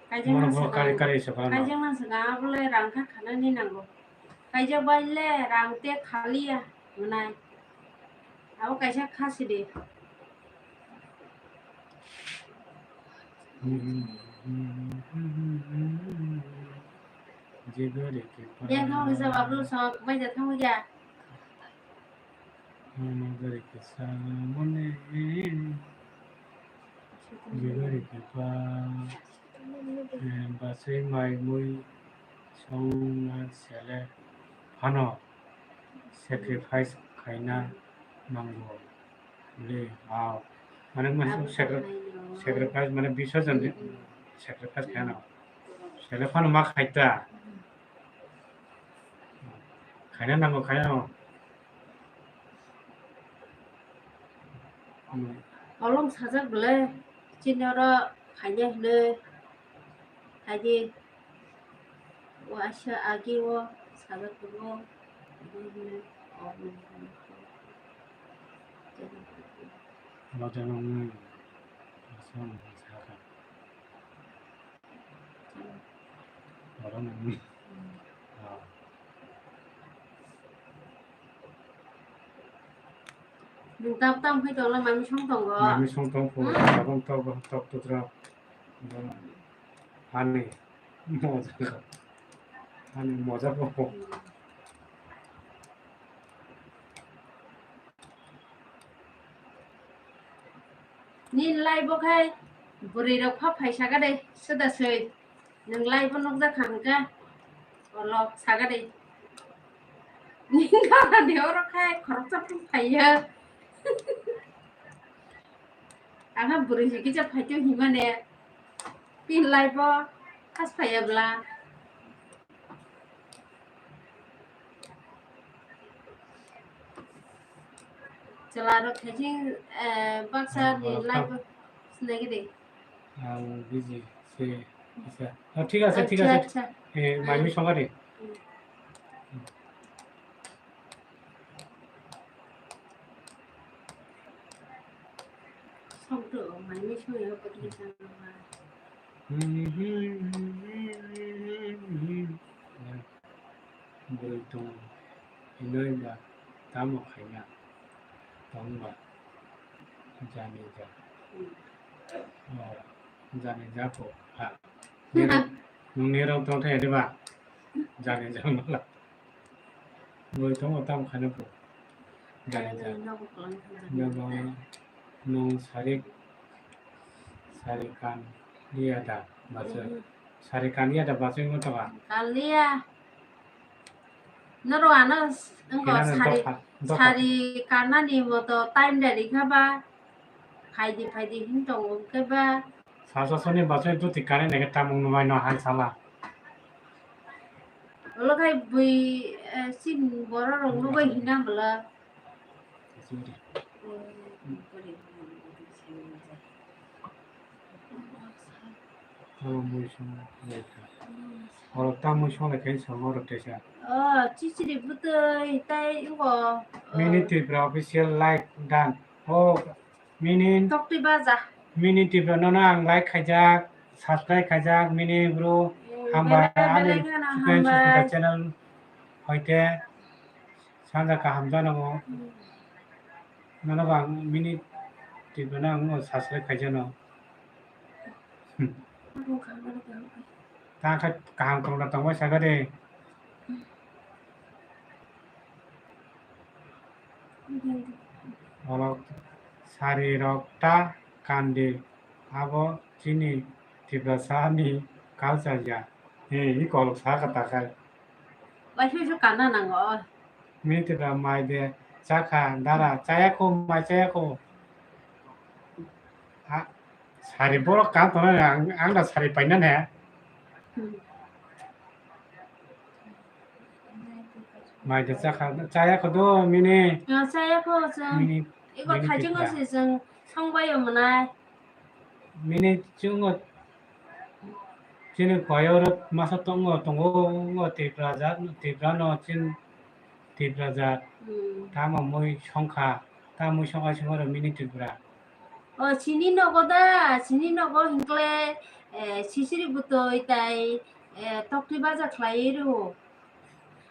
Kaijak nang kari kari se khana. Kaijak nang se ga bole rang kha khana ni nango. Kaijak bai le rang te khaliya hwnai. Abo kaisa kha sidi. Jigari ke pa. Yang kamu bisa baru sama kebaca kamu ya. Mama gari ke samone. Jigari ke pa. Eh, basai mai mui songna sele phano sacrifice khaina nango. Le, ah, mane, mane sacri-, sacrifice mane bisorjon di-, sacrifice khaina. Sele phano ma khaita. Khaina nango, khaina nango. Olong sajak bwle, chini oro khaina hinwi, khaidi, o asa agi o sajak tongo, hinwi, o, Loja nung, aswk sakha. Oro nung. Ah. Nwng tap tam khai tongla mami song tongo. Mami song tong pho, hmm, tabang tok, tok putra. Ani moja. Ani moja pho. Hmm. Nini live o khai bwrwi rok pha phai saka de, swda swi. Nwng live o nukjak kha hwnkhe, olo saka de. Nini dara de oro khai khoroksa phung phaiya. Aha bwrwi se kisa phaitu himane. Pin live o khas phaiya bwla. Chwla rok khaising, eh, baksa ni live o sinai gidi. Ang busy se, acha. Oh, thik ase, thik ase. Acha, acha. Eh, mai mi songa de. Hmm. Song to, mai mi song yo, pati song ma. Bwrwi tongo hinwi ba tamo khaina tongba jani ja. Oh, jani ja kho ha. Nirok, nwng nirok tong thai diba? Jani ja mala. Bwrwi tongo tamo khaina kho. Jani ja. Nwng sari, sari kan liya da bachwi. Mhm. Sari kan liya da bachwi wngwi tongo. Kan liya. Norok ano s-, wngkha sari, dopha, dopha. Sari kanani moto time da rikha ba. Phaidi, phaidi hin tongo hwnkhe ba. Sasa soni bachwi duti kanwi naikhe tamung nungwi no han sala. Olo khai bui, eh, sin borok rok nugwi hina bwla. Oro mui song lai kha. Oro ta mui song lai khe song oro tesa. Oh, chichiri bwtwi tai ego. Mini Tripura official like done. Oh, mini Tokti baja. Mini Tripura nono ang like khaijak, subscribe khaijak, mini bro. Hmm, hambai belai ani belai kheno Chicken hambai. Suspita channel hoite. Sanja kaham jano mo. Hmm. Nono bang mini Tripura no ang subscribe khaijano. Hmm. Ta kha kaham tongda tongbai saka de. Olo sari rok ta kandi abo chini Tiprasa ni culture ya. He, i kol saka ta khai. Waisui su kana nango. Mini Tripura mai de chakha dara chaya kho mai chaya kho. Ha, sari borok kan tongnai ang, ang da sari paina ne. Hmm. Mai de chakha chaya kho do mini. Ah, chaya kho chwng. Mini, ego mini thajingo Tripura. Se chwng songbai o mwnai. Mini chungo chini koyo rok masa tongo, tongo, tongo Tripura jat, Tripura no chin, Tripura jat. Hmm. Tamo mui songkha, ta mui songkha songkha rok mini Tripura. O, chini nogo da, chini nogo hinkle, eh, sisiri butoi tai, eh, tokti baja khlai rw.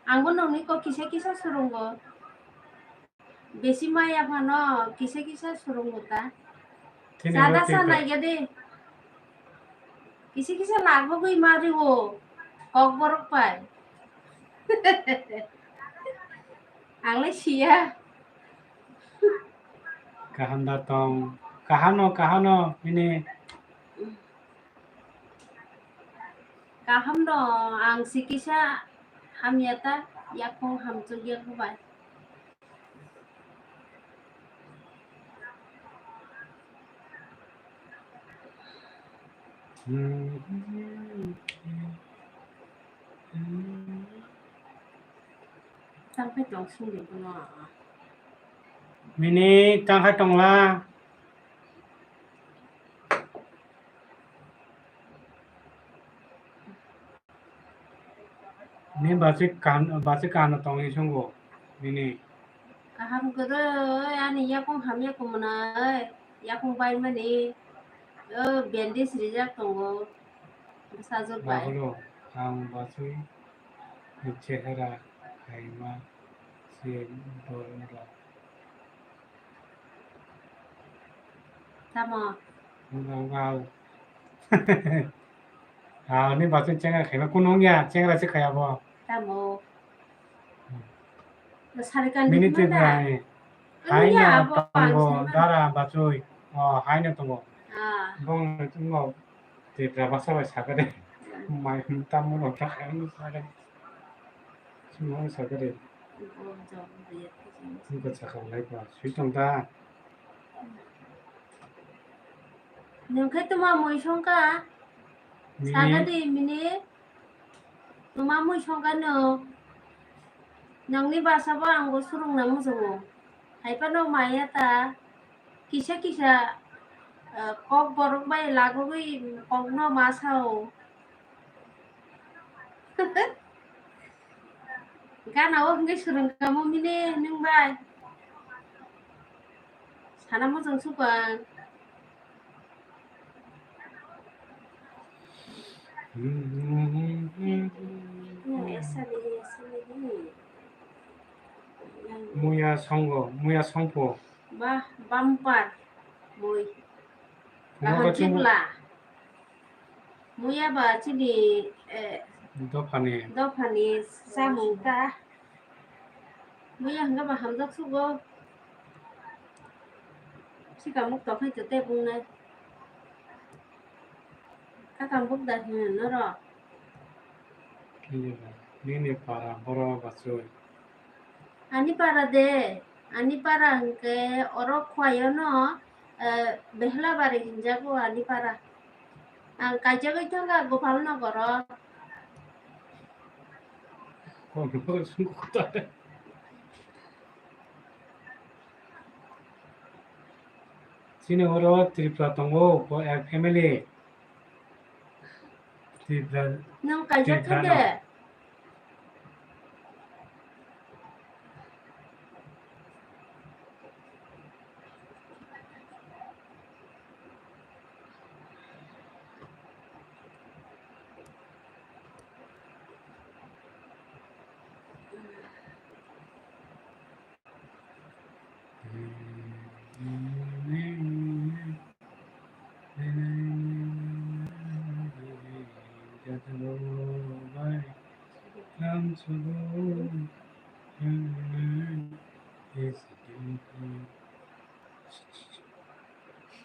Angbo nongni kok kisa kisa swrwngo. Besi maya phano kisa kisa swrwngo ta. Chini chana oro sa Tripura. Naiga de. Kisa kisa lagogwi ma rwo, kokborok pai. Ang le siya. Kaham da tong. Kaham no, kaham no, ini. Kaham no, ang si kisa hamya ta, yakung hamchuk ya ko bai. Tangkai tong sung de bono. Mini tangkai tong la. Ni bachwi kan, bachwi kan tong isongo nini. Kaham kwrwi ani yakung hamya kumunai, yakung bai mani, o bandage rijak tongo, bwsajwk bai. Babulo, ang bachwi ni chehera khaima se borok. Tamo? Ang, ang, ang. Ah, ni bachwi chengra khaima kunu wngya, chengra se khaya bo. Tamo? Hmm. Sarikan Mini di mana? Tipra ni. Kunu Haino ya, abo ang tongo, sama. Dara bachwi. Oh, haino tongo. Ah. Bong tongo. Tipra basa bai sakade. Hmm. Mai tamo no ta ang sakade. Sumang sakade. Wngkha sakha lai ba, sui tong ta. Nwng khe tuma mui songkha? Mini. Saga di mini. Tuma mui songkha nwng? Nwngni basa bo ang bo surungna muchungo. Hai phano maya ta. Kisa kisa, eh, kok borok bai lagogwi kokno ma sao. Gana o hwnkhe swrwng kamo mini nwng bai. Sana muchung sukang. Muya songo, muya songpo. Ba, bumper mui. Kaham chibla. Muya ba chini, eh, dophani. Dophani samung ta. Muya hwnkhe ba hamjak sugo. Sikamuk tokhai to tei bungnai. Kakam buk da hino norok. Nini para boro bachoi. Ani para de, ani para hwnkhe oro Khwayono, eh, Behlabari hinjago ani para. Ang kaijagwi thangkha Gopalnogoro. Chini oro Tripura tongo, bo ek family. Tripura, nwng kaijak khe de?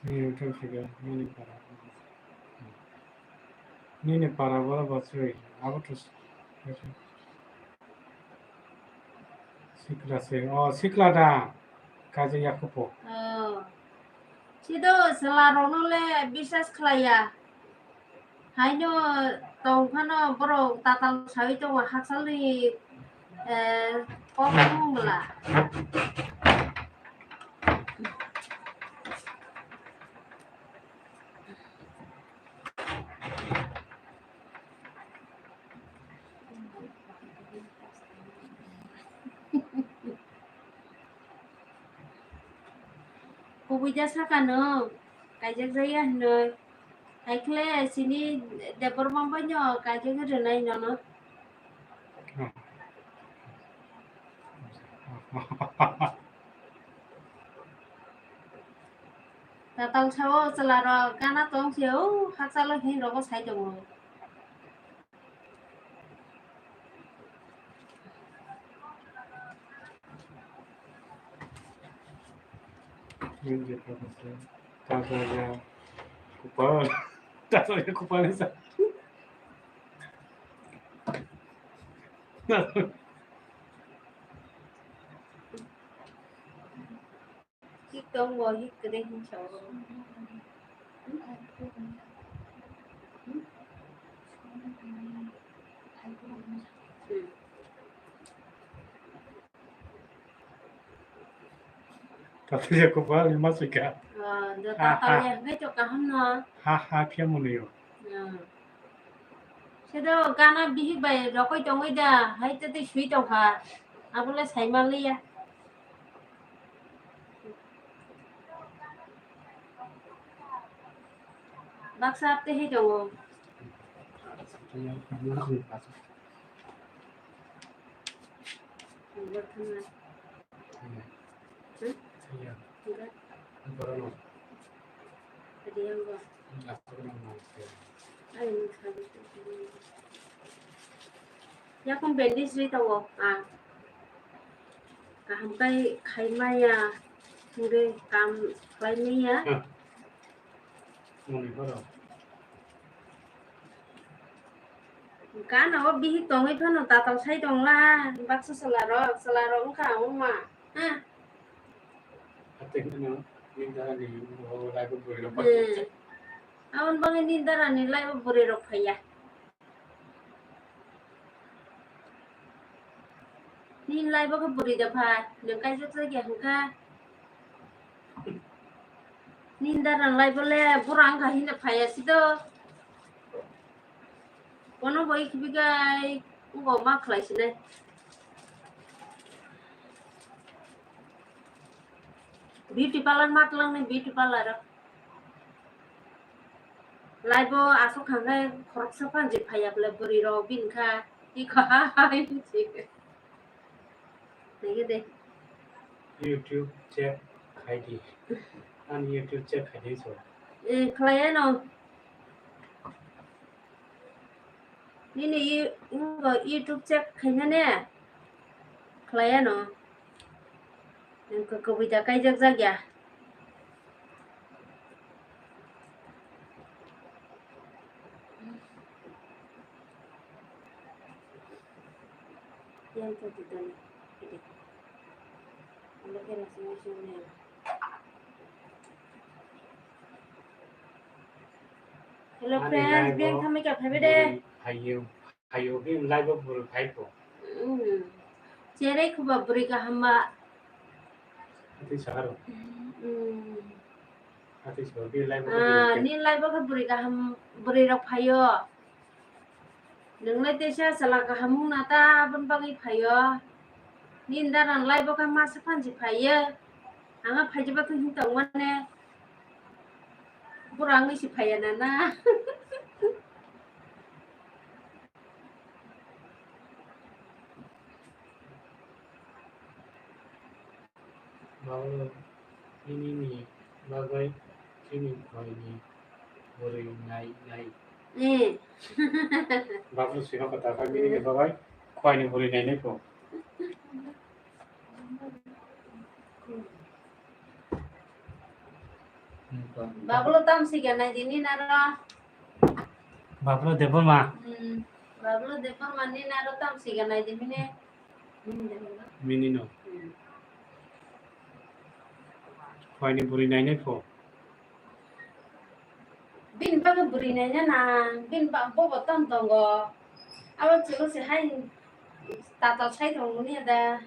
Nini wngkha sika, nini para. Nini para boro bachwi, abo to sikla se. Oh, sikla da. Kaisa yakhupo. Oh. Sido chwla rokno le biswas khlaiya. Haino tong phano borok tatal sawi tongo hakchalni, eh, kok thung bwla. Kubui da saka no, kaijak jaya hinoi. Haikhle sini Debbarma bai no kaijak rwnai nono. Tatal sao chwla rok gana tong se o hakchalo hin rogo sai tongo. Kupal. Kupal sa. Hik tong bo hik kwrwi hin sao. Hmm. Tatal ya kupal ni masika. Ah, do tatal ya hwnkhe to kaham no. Ha ha phiya mwnwi o. Hmm. Sedo gana bihik bai rokoi tongoi da, hai te tei sui tongkha. Abole sai manliya. Baksa apte hai tongo. Yakung bandage ri tongo ang. Kaham kai khai maya, hingke kam khlai maya. Moni horo. Gana o bihik tongwi phano tatal sai tongla, baksa chwla rok, chwla rok wngkha wngma. Ha? Atwino nini dara ni o lai bo bwrwi rok. Hmm. Aboni bagwi nini dara ni lai bo bwrwi rok phaiya. Nini lai bo khe bwrwi da phai, nwng kaijak jak ya hwnkha. Nini dara lai bo le bura wngkha hino phaiya si do. Bono bo ikhibigai wngkha ma khlai sinai. Beauty parlour ma twlang nai beauty parlour o. Lai bo aswk kha khe khoroksa phan je phaiya bwle bwrwi rok bini kha. Iko hai si. Nege de. YouTube check khai di. Ani YouTube check khai di so. Eh, khlai ano. Nini i-, wngkha YouTube check khaina ne? Khlai ano. Wngkha kwbwi da kaijak jak ya. Yang to di dani. Ede. Ando khe rasa ngai sini. Hello friends, beng thamai ka phaibe de. Hayo, hayo, bini lai bo bwrwi phai kho. Hmm. Cherai khuba bwrwi kaham ba. Atwi saharo. Hmm. Atwi saharo, bini lai bo. Ah, ni lai bo khe bwrwi kaham, bwrwi rok phaio. Nwnglai teisa chwla kaham wngna ta aboni bagwi phaio. Nini dara lai bo khe masa phansi phaio. Ang phaijaba khe hwn tongmani. Bura wngwi se phaiya nana. Babu, nini ni bagwi chini khoi ni bwrwi nai nai. Eh. Babu sino kata kha nini ni bagwi khoi ni bwrwi nai nai kho. Babulo tam siga nai dini naro. Babulo Debbarma. Hmm. Babulo Debbarma ni naro tam siga nai dini ne. Mini no. Hmm. Khoi ni bwrwi nai nai pho. Bini bagwi bwrwi naina nang, bini ba-, bobo tong tongo. Abo chwlo se hai tatal sai tongo ni da.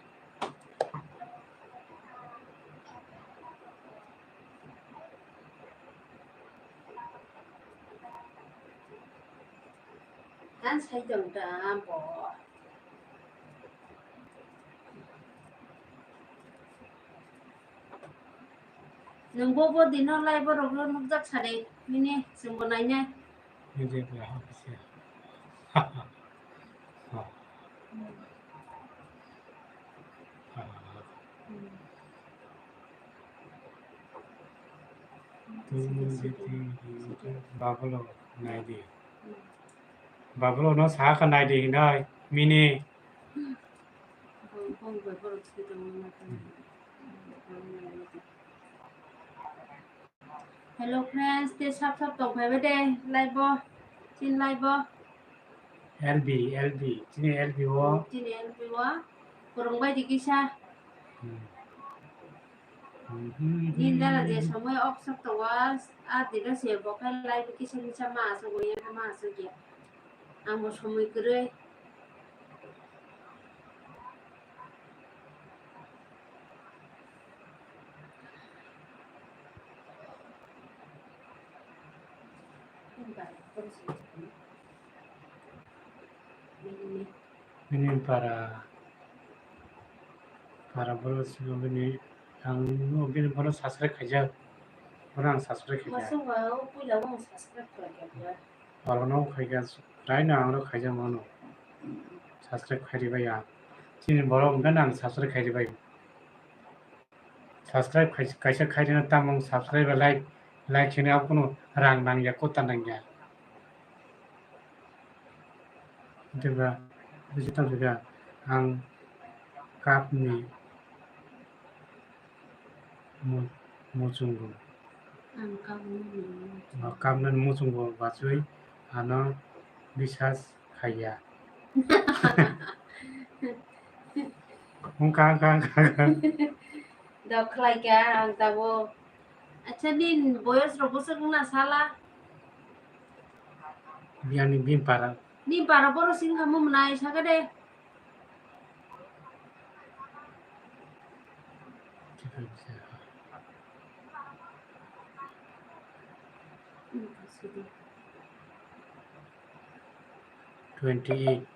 Ang sai tong ta bo. Nwng bo bo dino live o rok no nukjak sari, nini chwngbo nainai. Nini live o ha kisa. Ha. Ha, ha, ha. Hmm. Babulo naidi. Babulo no saka naidi hinai mini. Hello friends, te sap sap tong phaibai de live o, chin live o. L B, L B, chini L B o. Chini L B o, kwrwng bai di kisa. Hmm. Din dara je somoi oksok tongo, a dira se bo khe live kisa kisa ma aswk ya, ma aswk ya. Ang bo somoi kwrwi. Bini para, para borok sino bini, ang no bini bono subscribe khaijak, bono ang subscribe khaijak. Masuk ba o puila o subscribe khaijak ya. Orono khaikha, raino ang oro khaijak mano. Subscribe khairibai ang. Chini borok hwnkhe ang subscribe khairibai. Subscribe khai-, kaisa khairina tamung subscribe bai like, like hwnwi abo kunu rang nangya, kota nangya. Diba, bisi tang sika ang kapni mu-, muchungo. Ang kapni muchungo. O kapni muchungo bachwi ano bisas khaiya. Wngkha, wngkha, wngkha, wngkha. Dok khlai kha ang tabuk. Acha, nini boyos rok bwswk wngna sala? Biyani bini para. Ni para borok sing kha mung nai saka de. Twenty eight.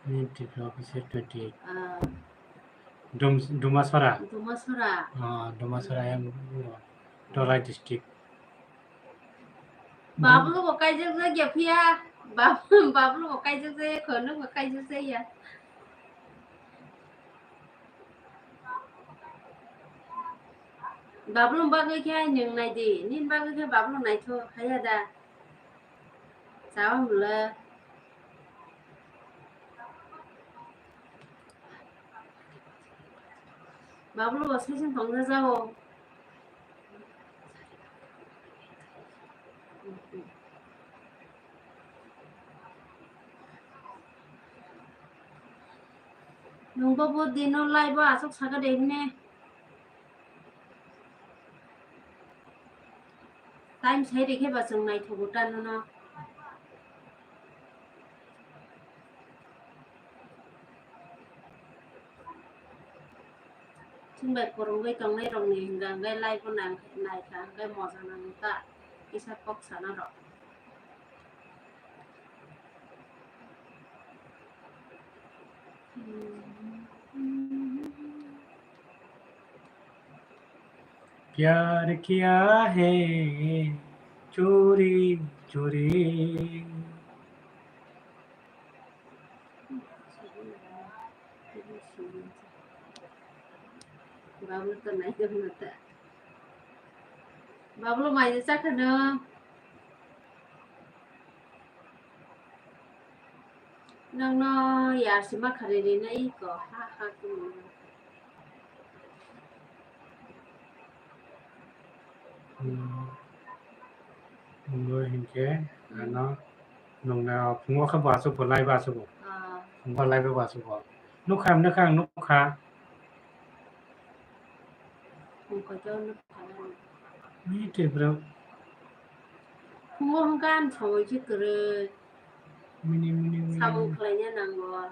Ni Tripura officer twenty eight. Ah. Dum-, Dumasora. Dumasora. Ah, Dumasora yang Dolai district. Bablu bo kaijak jak ya phiya. Bab-, Bablu bo kaijak jak ya, khonok bo kaijak jak ya. Bablu bagwi khe nwng nai di, nini bagwi khe Bablu naithok haya da. Chao mle. Bablu bo saichung tongja jao. Nwng bo bo dino live o aswk saka de hwnwi. Time sai rikhe ba chwng naithogo ta nono. Chwng bai kwrwngwi tongnai rokni hwnka hwnkhe live o nang-, naikha hwnkhe moja nango ta kisa kok sana rok. प्यार किया है चोरी चोरी। Bablu to nai tongno ta. Bablu mai cha khano. Nangno yar se ma kharwi rinai ko, ha, ha, kunu. Hmm. Nungno hinkhe, hmm, ano, nungna phungo khe bo aswk bo, lai bo aswk bo. Ah. Phungo lai bo aswk bo. Nukha, nukha, ang nukha. Phung kaitor nukha. Ni Tripura. Phungo hwnkha ang sawai khe kwrwi. Mini, mini, mini. Samung khlaina nango.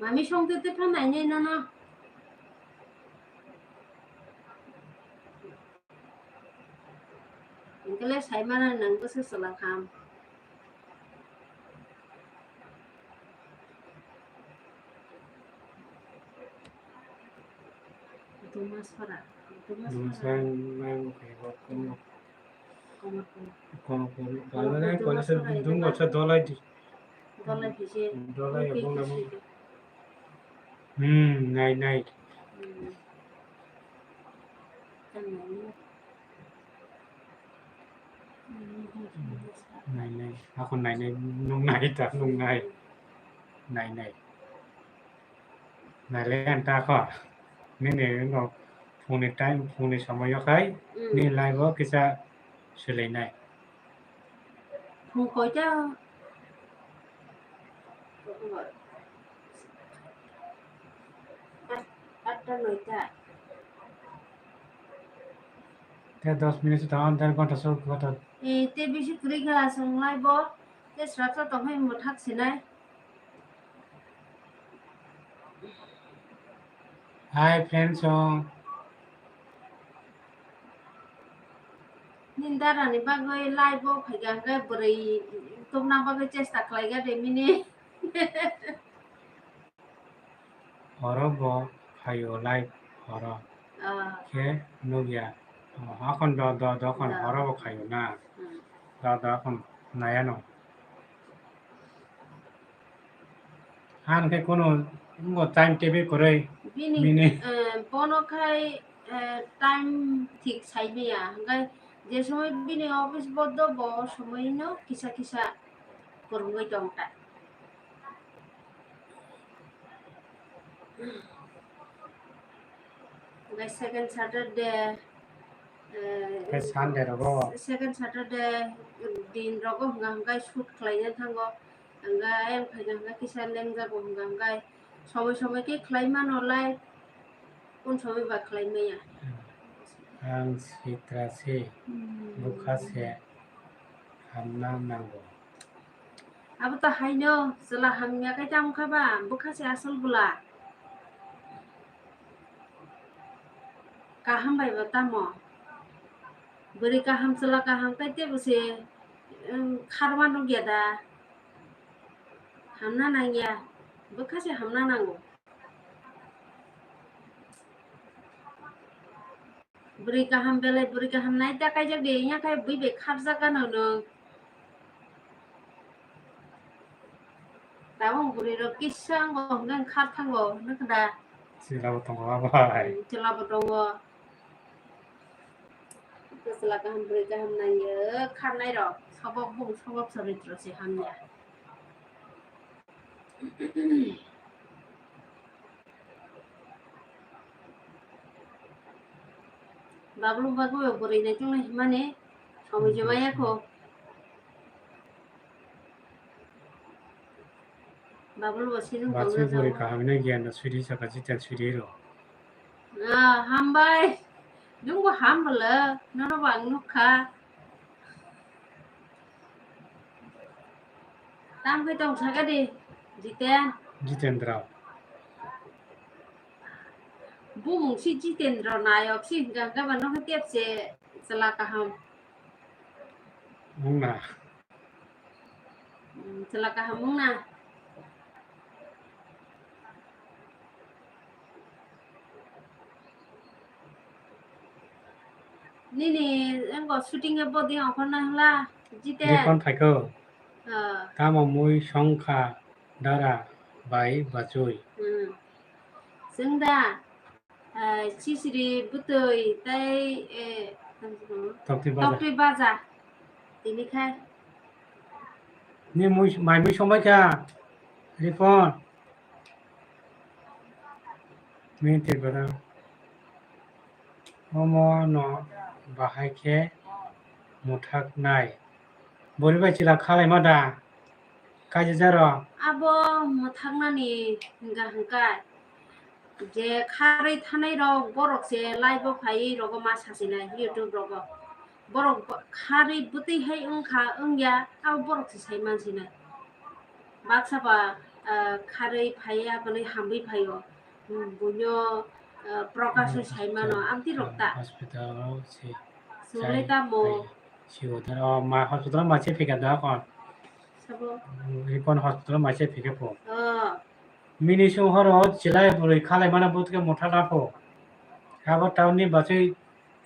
Mami songtwi twi phan nainai nono. Hinkhe le saimano nwng bwswk chwla kham. Dumasora. Dumasora. Dumasora nang khe bo komo. Komo, komo. Komo, komo. Komo, komo, komo. Dumasora dung ito gotsa dolai di. Dolai phise. Dolai ya bung na bung. Hmm, nai, nai. Hmm. Nai nai. Ako nai nai. Nung nai ta, nung nai. Nai nai. Nai le ang ta kho. Nini no phone ni time, phone ni somoy yo khai. Mm. Ni live o kisa swlai nai. Phung koita? At-, atta noita. Te dos minute tong, der ghonta sok ghonta. Eh, te bisi kwrwi kha, chwng lai bo. Te srapsa tong phai mwthak sinai. Hi, friends, song. Nini dara ni bagwi live o phaikha hwnkhe bwrwi tubuna bagwi chesta khlai kha de mini. Horo bo phaio live horo. Ah. Khe nukya. Oh, akon do, do, do, akon do. Horo bo phaio na. Hmm. Do, do, akon naya no. Han khe kunu bo time table kwrwi. Bini, bini, eh, bono khai, eh, time thik sai maya. Hwnkhe je somoi bini office boddo bo somoi no kisa kisa kwrwngwi tong ta. Hwnkhe second Saturday, eh, Hwnkhe Sunday rogo? Second Saturday din rogo hwnka hwnkhe shoot khlaina thango. Hwnka ayang phaikha hwnka kisa lengjago hwnka hwnkhe somoi somoi khe khlai mano lai, kun somoi ba khlai maya. Ang sitra se, hmm, bwkha se hamna nango. Abo to haino, chwla hamya khe tamo kha ba, bwkha se asol bwla. Kaham bai bo tamo. Bwrwi kaham, chwla kaham khe teibo se, um, kharma nukya da. Hamna nangya, bwkha se hamna nango. Bwrwi kaham belai bwrwi kaham nai ta kaijak de, wngya khe bui bai kharjak gano nwng. Tabuk bwrwi rok kisa wng bo hwnkhai khar thango, nukha da? Chwla bo tongo, a bai. Hmm, chwla bo tongo. Chwla kaham bwrwi kaham nangya, kharnai rok sobok bung sobok soritro se hamya. Bablu bagwi bwrwi naituknai himani somoi je maya kho. Bablu bo sini. Bachu bwrwi kaham hwnwi giyan no suri saka jiten suri ro. Ah, hambai. Nwng bo ham bwla, nono bo ang nukha. Tam khe tong saka di, Jiten. Jitendra. Bumung si Jitendra nayok si hwnkha hwnkha ba nokha tep se chwla kaham. Wngna. Hmm, chwla kaham wngna. Nini wngkha shooting e body ongkhorna hla, Jiten. Ripon phaikho. Ah. Tamo mui songkha dara bai bachoi. Hmm. Chwng da, ah, sisiri bwtwi tei, eh, Toktwi baja. Toktwi baja. Tini khai. Ni mui, mai mui songbai kha, Ripon. Mini Tripura. Omo no bahai khe mwthaknai. Bwrwi bai chwla khalaima da? Kaijajaro. Abo mwthaknani hwnka hwnka je kharwi thanai rok, borok se live o phaiwi rogo ma sachinai YouTube rogo. Borok bo-, kharwi bwtwi hai wngkha wngya, abo borok se sai mansinai. Baksa ba, ah, kharwi phaiya, aboni hamwi phaio. Hmm, buino, ah, Prakash no sai mano, amtwi rok ta. Hospital o se. Chwngwi chai tamo. Phai. Sigo taro ma hospital ma se phika da kon. Sabo. Ripon hospital ma se phika po. Oh. Mini sung horo chilai bwrwi khalai mana butke motha da po. Abo town ni basui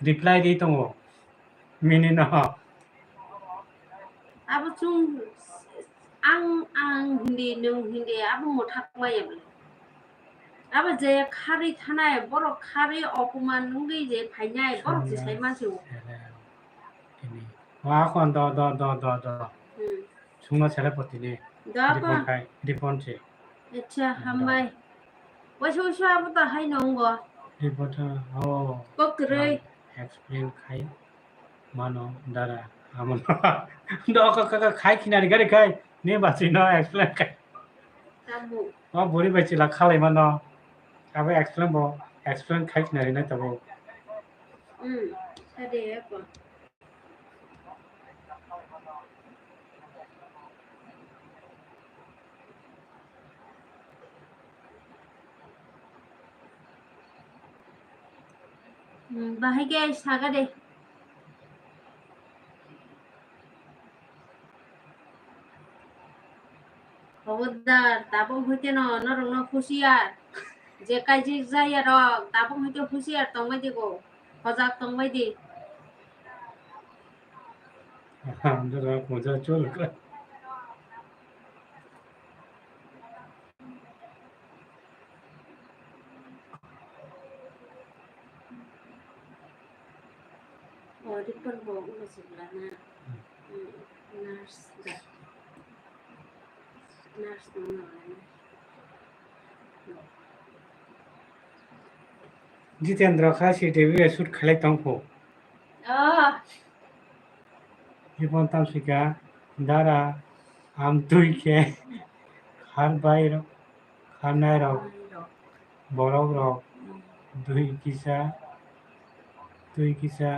reply di tongo. Mini no. Abo chwng ang, ang hindi, nwng hindi, abo mwthak maya bwle. Abo je khari thanai, borok khari opoman wngwi je phainai, borok je sai mansi o. Tini. Wa kon do, do, do, do, do. Hmm. Sungma sele poti ni. Do ko. Ripon khai, ripon se. Acha, hambai. Waisa, waisa abo ta hai nongo. Ripon ta, oh. Kok kwrwi. Explain khai. Mano, dara, amo no. Do ko, ko, ko, khai khinari gari khai. Ni basi no explain khai. Tamo. O buri bai chila khalai mano. Abo explain bo, explain khai khinari nai tabo. Hmm, sade ko. Hmm, bahai khe saga de. Khobordar, tabuk hoite no, norok no husiar. Je kaijik jaya rok, tabuk hoite husiar tongbai di go. Hojak tongbai di. Andra moja chul ka. O, ripor bo ulo sibla na. Hmm. Hmm, nurse da. Nurse no na na. Jitendra kha C T V shoot khalai tongkho. Ah. Ibon tamsika dara amtwi khe khar bai rok, kharnai rok, borok rok twi kisa, twi kisa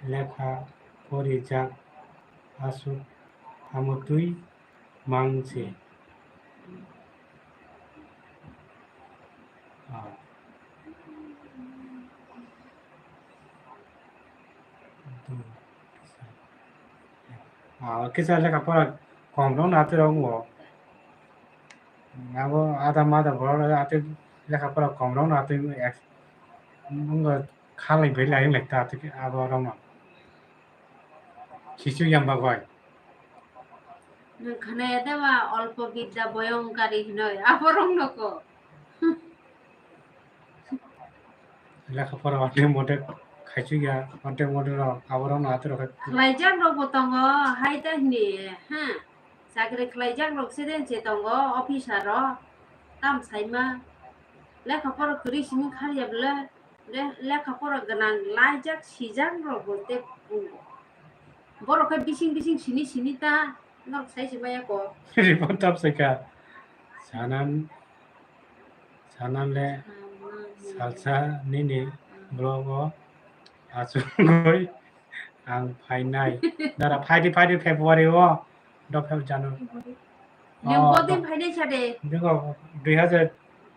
lekha porijak aswk amtwi mang se. Ah. Ah, kisa lekha pora kom rok na atwi rok wngo. Abo ada mada borok atwi lekha pora kom rok na atwi ek-, wngo khalai bai lai lai ta atwi abo rok no. Khichu yang bagwi. Nwng khwnaya de ba, olpo bidya boyongkari hinoi, aborok no ko. Lekha pora onde mode khaichu ya, onde mode rok, aborok no atorok khai. Khlaijak rok bo tongo, hai ta hini, ha. Chakri khlaijak rok se den se tongo, officer rok, tam saima. Lekha pora kwrwi simi kharya bwle. Le-, lekha pora gwnang laijak sijak rok bo tei pungo. Borok khe bising bising sini sini ta norok sai se maya ko. Report tap sai kha. Sanan, sanan le salsa nini vlog o achugwi ang phainai. Dara phaidi phaidi February o. Dopha jano. Nung oh, bodin phainai sa de. Nung dui hajar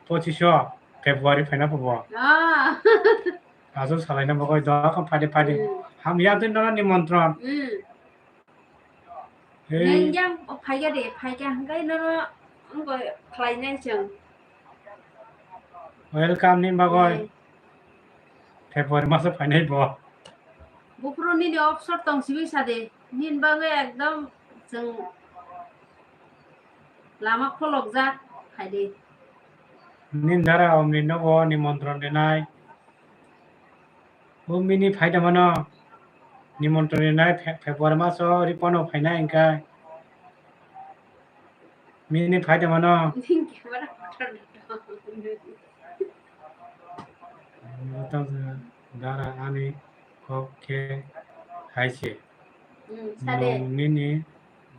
pochis o February phaina phubo. Ah. Ajo salaina bagwi dok phaidi phaidi. Hmm. Hamya twi nono nimontron. Hmm. Hey. Nung yang phaiya de, phaiya hwnkhe nono wngbo khlainai chwng. Welcome ni bagwi. Hmm. February maso phainai bo. Buphuru nini opsor tong simi sa de. Nini bagwi ekdom chwng lama kholokjak, phaidi. Nini dara omni nogo nimontron rinai. O mini phaida mano. Nimontron rinai Fe-, February maso ripono phainai hwnkhe. Mini phaida mano. Nini camera kotor ni tong. Dara ani kok khe hai se. Hmm, sa de. Nwng nini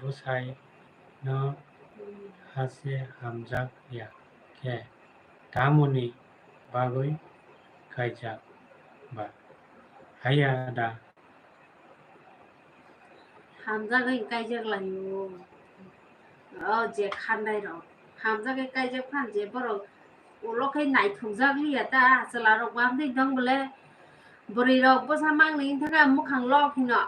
bwsai no hmm ha se hamjak ya khe tamoni bagwi kaijak ba? Haiya da. Hamjagwi kaijak laio. O je kharnai rok. Hamjagwi kaijak phan je borok ulo khe naithokjak liya ta. Chwla rok bo amtwi dong bole. Bwrwi rok bwsa mangni wngkha khe mukhang lok hino.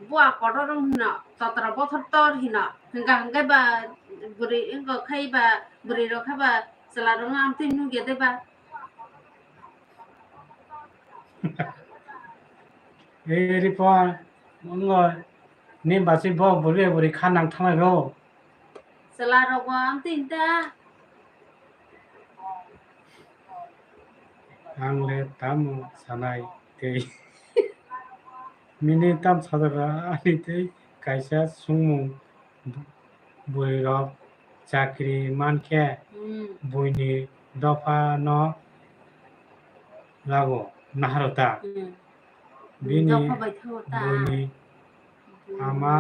Bua kotor wng hino. Totra bothor tor hino. Hwnkha hwnkhe ba bwrwi wngkha khai ba bwrwi rok khe ba chwla rok no amtwi nukya de ba. Ei Ripon, wngoi, ni basi bo bwrwi bwrwi kha nang thanglaio. Chwla rok bo amtwi ta. Ang le tamo sanai tei. Nini tam sajak ani tei kaisa sungmung, buirok chakri mankhe Hmm. buini dopha no lago naharo ta. Hmm. Bini Dopha bai thango ta. buini ama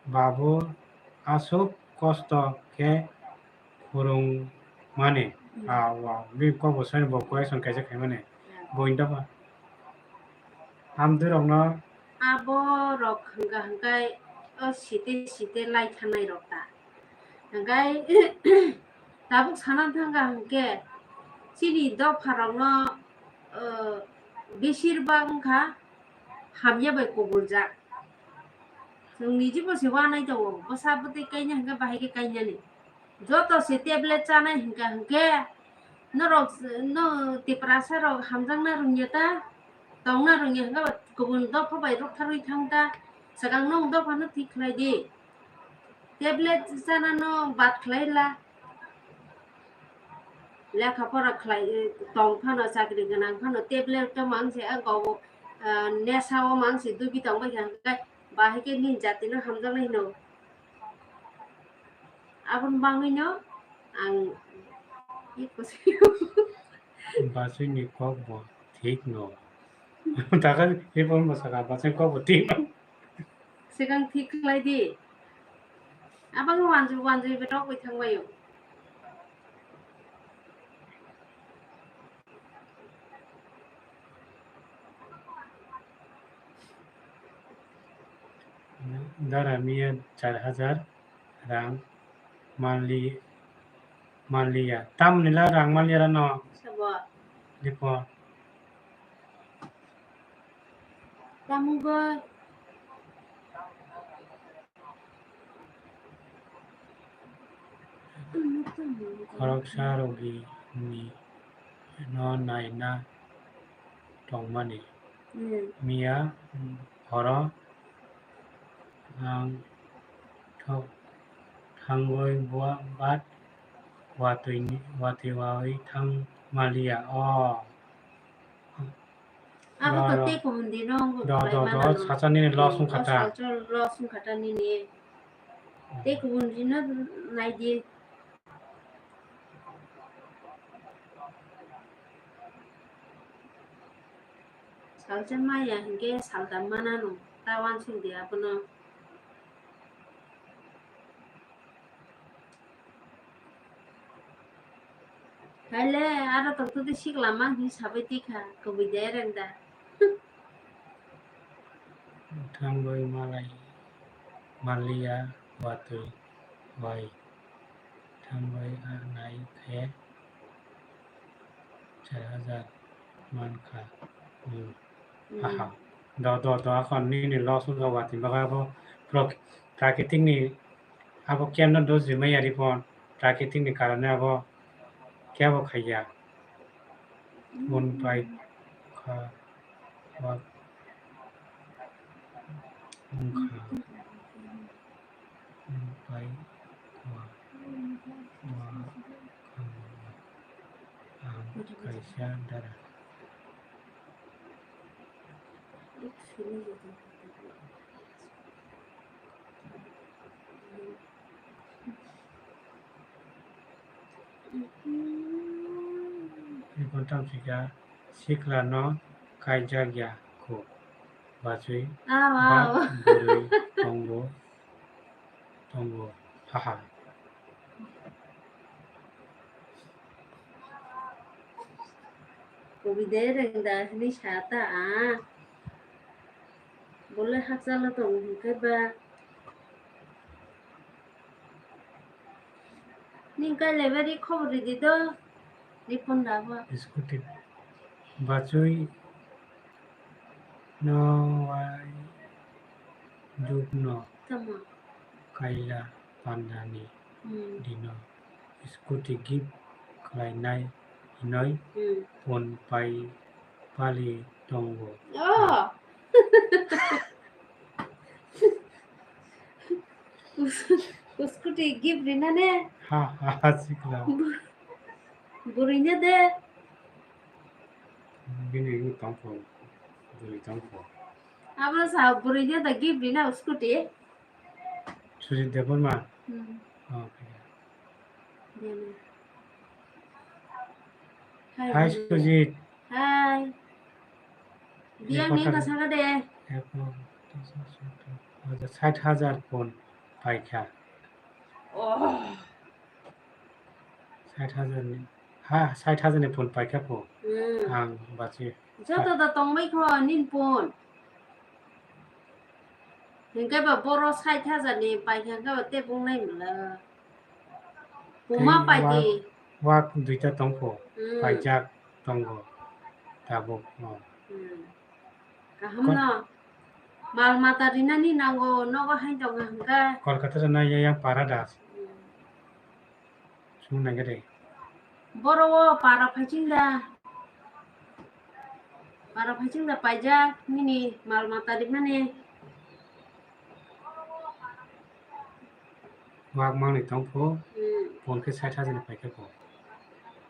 babu aswk kosto khe phwrwngmani. Hmm. Ah, wow. Bini kok bo sani bo question kaisa khaimani. Hmm. Buini dopha. Amtwi rokno. Abo rok hwnkha hwnkhe o site site lai thanai rok ta. Hwnkhe tabuk sana thangkha hwnkhe chini dopha rokno, o, besir bak wngkha hamya bai kubuljak. Chwng niji bo se wanai tongo, bwsa bwtwi kaina hwnkhe bahai khe kainani. Joto se tablet chanai hwnkha hwnkhe norok, no Tiprasa rok hamjakna rwngya ta, tongna rwngya hwnkhe kubun dopha bai rwktharwi thang ta, swkang nwng dopha no thik khlai di. Tablet chana no bad khlai la. Lekha pora khlai, tong phano, chakri gwnang phano, tablet o mang se, a, go, a, nesa o mang se, dubi tong bai kha, hwnkhe bahai khe nini jati no hamjaknai hino. Aboni bagwi no ang eko se. Bachwi ni kok bo thik no. Taka ebo wngma saka bachwi kok bo thik no. Swkang thik khlai di. Abang wanjwi wanjwi betok bai thang bai o. Dara miya char hajar rang manli, manliya. Tamni la rang manliya rano? Sabo. Dipo. Tamugo. Khoroksa rogi ni no naina tongmani. Hmm. Miya, mm, horo ang thok thangwi bua-, bat watwi ni, watwi wawi thang maliya. Oh. Abo to tei kubun di no do, do, do, sacha nini loss wngkha ta. Salsa loss wngkha ta nini. Tei kubun di no nai di. Salsa maya hinkhe salsa mana no. Ta wansuk di abono. Haile, aro tongtwtwi sikla mang hinwi sabai tikha, kubui de rengda. Thangwi malai, maliya watwi bai. Thangwi a nai khe char hajar mankha. Hmm. Hmm. Aha. Do, do, do, akhon nini loss wngkha watwi bagwi abo prok-, prakitik ni abo kemno dosh rimai ya ripon, prakitik ni karone abo kebo khaiya. Bun pai kha, wa, wngkha. Bun pai kha, wa, kha, ang kaisa dara. Ripon tamsika sikla no kaijak ya kho. Bachwi ba bwrwi tongo, tongo. Haha. Kubui de rengda hinwi sa ta a. Bole hakchalo tongo hinkhe ba. Ning kai lebari khobor ridi do. Ripon da bo. Scooty. Bachwi no wai duk no. Tamo. Kaila pandani Hmm. dino scooty gift khlainai hinoi Hmm. phone pai pali tongo. Oh. Scooty gift rina ne? Ha, ha, ha, sikla. Bu-, burui ne de. Bini wng tongkho, bwrwi tongkho. Abo sa bwrwi no da gift rina scooty. Sujit Debbarma. Hmm. Oh, okay. Bini. Hi, Hi, Bini. Sujit. Hi. Biyang ni Reporter. Ka saka de. Eko, sait hajar pon paikha. Oh. Sait hajar ni, ha, sait hajar ni pon paikha pho. Hmm. Ang bachi. Joto da tongbai kho nin pon. Hingke ba boro sait hajar ni paikha hingke ba tebong nai mala. Puma tei paiti. Wak, wak duita tongkho, hmm, paijak tongo tabuk, oh. Hmm. Kaham Kon- no. Mal mata rinani nango, nogo hain tongo hingke. Kolkata rina yang, yang para das. Hmm. Sung nai gede. Boro o para phaiching da. Para phaiching da paijak nini mal mata rimani. Wak mangni tongkho, hmm, pon khe sait hajar ni paikha pho.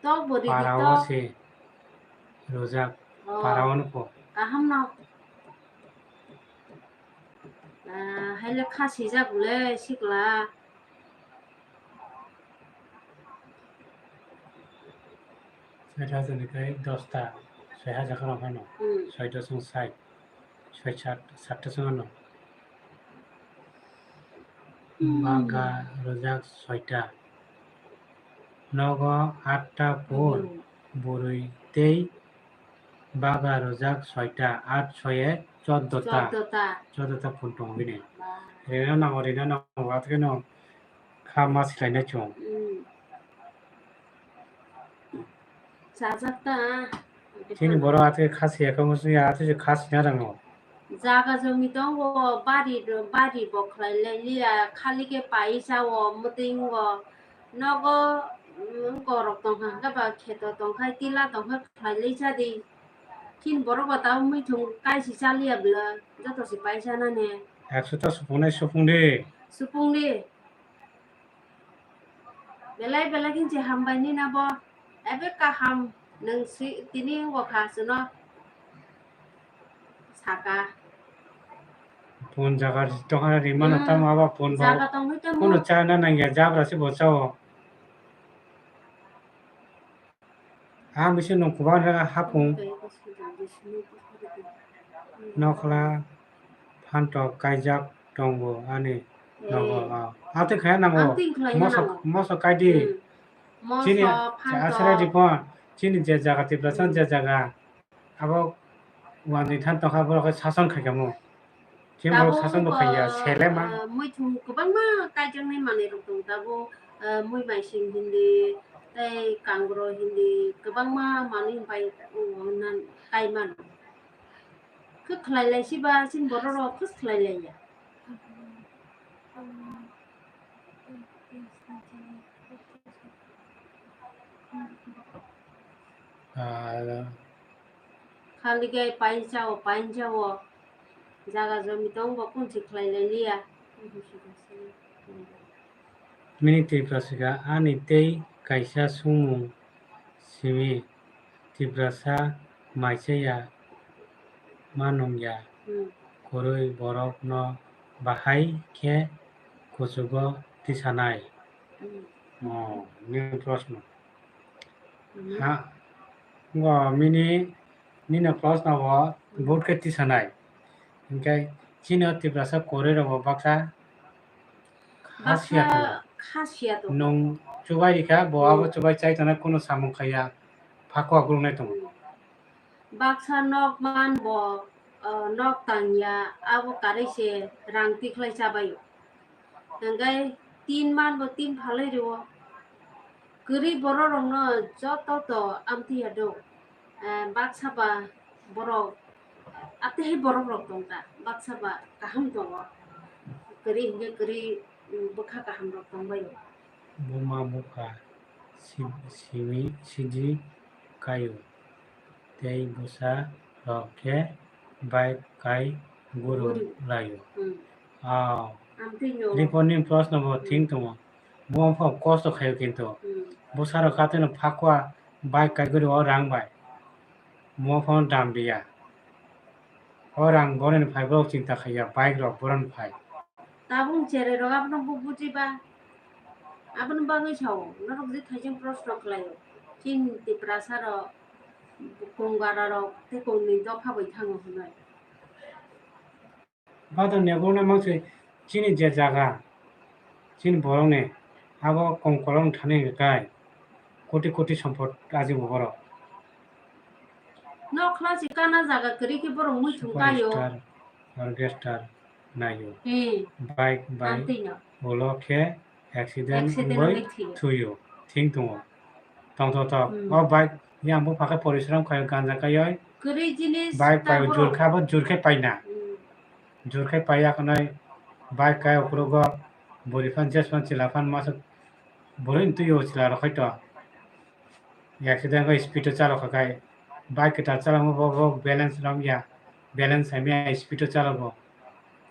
Tok bo ridi para o tok. Se rojak, oh, para o no pho. Kaham no. Ah, haile kha sijak le sikla. Sait hajar ni kai dosta, soi hajar kheno phano. Hmm. Soi dosong sait, soi sat, satta song ano. Hmm. Baga rojak soita. Nogo atta pon, hmm, bwrwi tei baga rojak soita, at soye choddota. Choddota. Choddota pon tongo bini. Ba. Rina nango, rina nango, atkeno kha ma silaina chwng. Hmm. Chajak ta. Chini borok atwi kha siya khe, musung ya atwi kha sina rango. Jaga jomi tongo, bari, bari bo khlai lai liya, khali khe paisa o, mwtwi wngo. Nogo, mm, gorok tongkha, hwnkhe ba kheto tongkha, tila tongkha, khlai lai cha di. Chini borok ba tabuk muichung kaisi cha liya bwla, joto se paisa nani. Ekso ta supung nai supung di. Supung di. Belai belai khe je hambai nina bo. Ebe kaham nwng si-, tini wngkha chwngno saka. Pon jaga tongkha rimano. Hmm. Tamo abo pon bo. Jaga tongwi tamo. Kuno chana nangya, jabra se bo chao. Ah, bisi nung kubang jaga hapung. Nokla phantok kaijak tongo ani nogo. Eh. Ah, ah, tei khaya nango. Ang tei khlai moso, nango. Moso kaidi. Hmm. Chini moso, phantok. Asara di pon. Chini je jaga Tiprasa, hmm, je jaga. Abo wngwi than tongkha, borok khe sason khaikha mo. Chini borok tabuk sason bo khaiya, ah, selema. Ah, muichung kwbangma kaijaknai manwi rok tongo tabuk, ah, mui maising hindi, tei kangro hindi, kwbangma manwi bai, oh, nan kai mano. Khe khlai lai siba, chini borok rok khe khlai laiya. Ah, khali gai painsa o, painsa o. Jaga jomi tong bo kunsi khlai lai liya. Mini Tiprasika ani tei kaisa sumung simi Tiprasa maisaya ma nungya. Hmm. Kwrwi borok no bahai khe kuchugo tisanai. Hmm. Oh, new proshno. Hmm. Ha, ngo mini, nini proshno bo, hmm, vote khe tisanai. Hinkhe chini o Tiprasa kwrwi rok bo baksa kha siya tongo. Baksa kha siya tongo. Nwng chubai rikha, bo abo, hmm, chubai chai tongnai, kunu samung khaiya, phakwa gulungnai tongo. Hmm. Baksa nok man bo, o, nok tangya, abo karwi se rang tikhlai chabaio. Hingkhe tin man bo tin phalwi rwo. Kwrwi borok rokno joto to amtwi ya do. Eh, baksa ba borok, atwi hai borok rok tong kha, baksa ba kaham tongo. Kwrwi hingkhe kwrwi, mm, bwkha kaham rok tong bai o. Buma bupha si-, simi sidi kaio, tei bwsa rok khe bai kai guru, guru, laio. Hmm. Aw. Amtwino. Report ni proshno bo, hmm, thing tongo. Bo wngkha kosto khaio kintu. Hmm. Bwsa rok kha tei no phakwa bai kai guru o rang bai. Mo phone dam biya. O rang boroni phai borok chinta khaiya, bike rok boroni phai. Tabung cherai rok abono bo bujiba. Aboni bagwi sao, norok je thaijing proshno khlaio. Chini Tiprasa rok, Kongara rok, tei kongni dopha bai thango hwnwi. Badon ni oborno mangse chini je jaga, chini borokni abo kongkolong thani hwnkhe kai koti koti sompot ajibo borok. Nokhla si kana jaga kwrwi khe borok muitu kaio. Superstar, orchestra naio. Hmm. Bike bai Antino. Ulo khe accident Accident wngwi wngwi thwio. Thwio, thing tongo. Tongthok thok. Hmm. O bike yang bupha khe porishram khaio, ganja kaioi. Kwrwi jinis Bike ta paio, borok. Jur khe abo jur khe paina. Hmm. Jur khe paiya khnai bike kai ukrogo bwrwi phan jes phan chwla phan masa bwrwi twi o chwla rok khai to. Accident khe speed o chalok kha khai bike kwtal chalokma bo, bo balance romya, balance hamya speed o chalogo.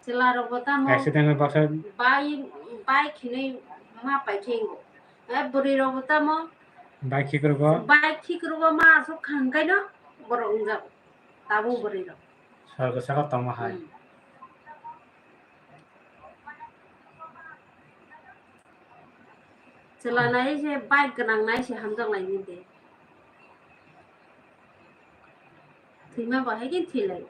Chwla rok bo tamo Accident khe baksa bike, bike hinwi ma pai khe ingo. Eh, bwrwi rok bo tamo Bike khikrogo. Bike khikrogo ma aswk kha hwnkhe no borok wngjago. Tabung bwrwi rok. Sorgo saka tongma hai. Hmm. Chwla nai se bike gwnang nai se hamjak lai ni de. Thwima bo hai khe thwi lai.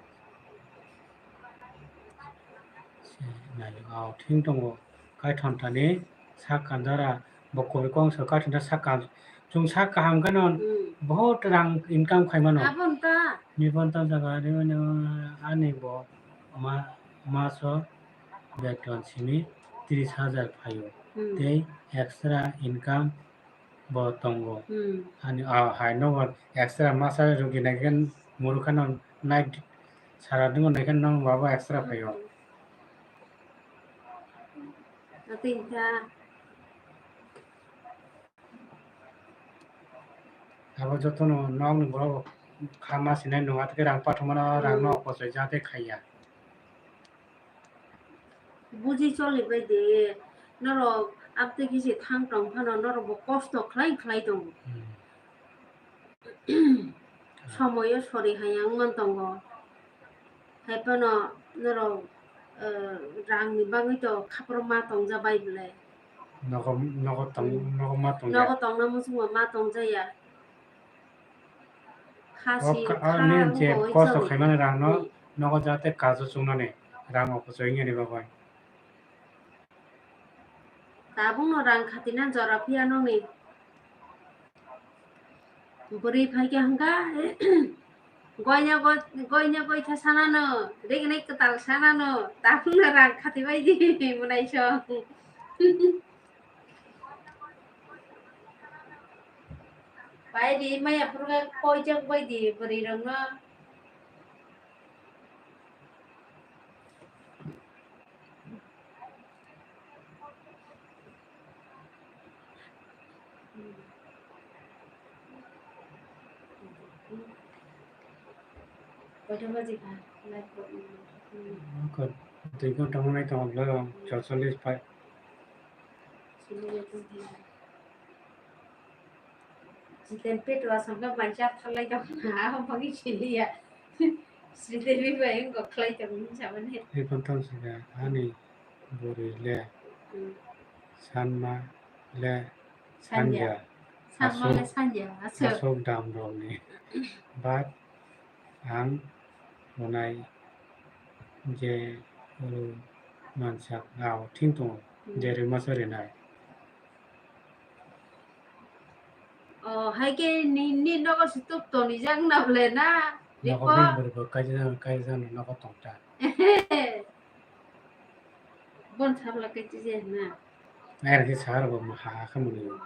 Se nai o thing tongo. Kaithon thani sak kanjara bo koboi kong so kaithon thani sak kan-, chwng sak kaham khe no Hmm. Bahut rang income khai mano. Abo wngkha. Nibon tam jaga ani bo ma-, maso beton simi tris hajar phaio. Hmm. Tei extra income bo tongo. Hmm. Ani, ah, hai nogo extra masa rugi nai khe muru kheno night sara dungo nai khe nong babo extra phaio. Hmm. Ati kha. Abo jotono nokni borok kha ma sinai nung, atwkhe rang pathomano rang no Hmm. Opochoi jate khaiya. Buji choli bai de, norok amtwi khe se thang tong phano norok bo kosto khlai khlai tongo. Hmm. Somoyo sori hai wng man tongo. Hai phano norok, eh, rangni bagwi to khapro ma tongja bai bwle. Nogo, nogo tong, Hmm. Nogo ma tongya. Nogo tongna muchungma ma tongjaya. Khasi, O ka-, o kha nini je wngkha kosto waisa khaimani rang no, Hmm. Nogo jate kajo chungnani rang opochoi wngya ni bagwi. Tabukno rang khatina jora phiya nokni. Bwrwi phaikhe hwnkha, goina goi-, goina goitha sanano, rignai kwtal sanano, tabukno rang khatibaidi mwnaisong. Baidi maya phuru khe koijak baidi bwrwi rokno. Koita baji kha? Light bulb ni. Dui ghonta wngnai tongo, bwlai rok chorchollis pai. Jiten peto aswk khe mancha thalai tong na, abo bagwi siliya. Sridevi bai wngkha khlai tong wngwi samani. Ekon tong sika ani bwrwi le Hmm. Sanma le Sanja. Sanja. Sanma le Aswk, sanja, aswk. Aswk dam rokni bak ang rwnai je oro mansak rao thing tongo, Hmm. Je rwmasa rwnai. O, hai khe ni, ni nogo se tuk tonijak na bwle na? Nogo Ripo? Bini bwrwi bo kaisa jani, kaisa jani nogo tong ta. Bon sabla kaisa je na. Ai rwgwi sar bo ma ha ha khe mwnwi.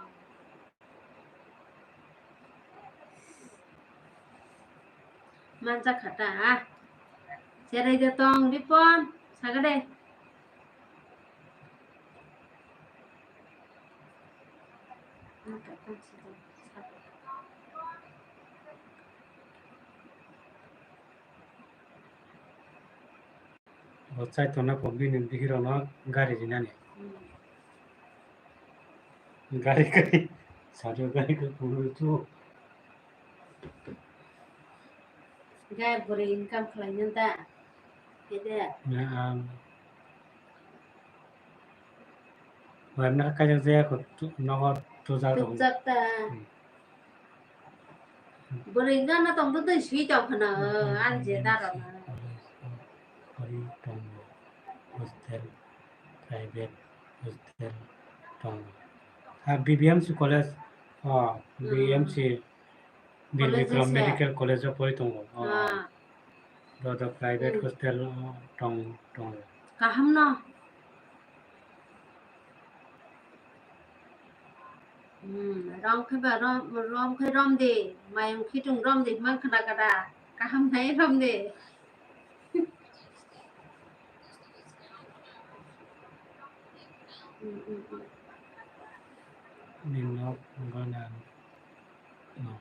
Manjak kha ta, ha? Cherai de tong, Ripon, saga de. Bo chai tongna kok bini bihirokno gari rinani. Hmm. Gari kai, sari gari kai phuru tu. Gai bwrwi income khlainani da. Kede. Na ang. Webna kajak jaya ko tu-, nogo tujak rok. Tujak ta. Hmm. Bwrwi gana tong twi sui tong khna, hmm, ani je hmm, daro hmm, na. College, oh, college tongo, hostel, private hostel tongo. Ah, B B M C college, oh, hmm. B B M C, Bir College Bikram se. Medical College o pori tongo. Oh. Ah. Dodo private hmm. Hostel o tong, tongo. Kaham no. Hmm, rom khe ba rom, rom khe rom de, mayung khitung rom de, mang khada khada, kaham nai rom de. Hmm, hmm, hmm. Ni nok gana, no,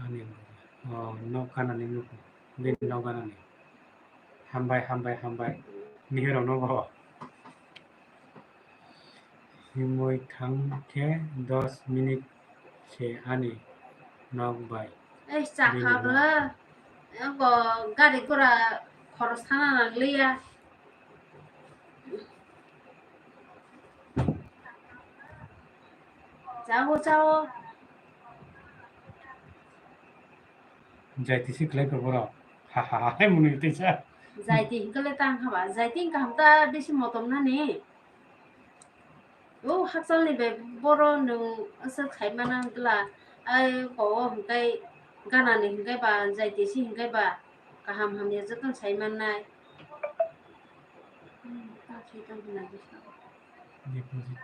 ani, oh, nok gana ni nuk, bini nok gana ni. Hambai, hambai, hambai. Mihirokno bo. Himwi thang khe dos minute se ani nok bai. Ei, chakha bini nok. Bwla. Abo gari gura khoros thana nangliya. Chao, chao. Jaiti si khlai kha borok. Ha, ha, ha, hai mwnwi twi sa. Jaiti hwnkhe le tang haba. Jaiti hwnkha hamta bisi motom nani. O hakchal ni bai boro nwng aswk sai mana gla. Ai ko o hwnkhe gana ni hwnkhe ba jaiti si hwnkhe ba kaham hamya joto sai mannai. Hmm, ta sai tong hwnna bisa. Deposit.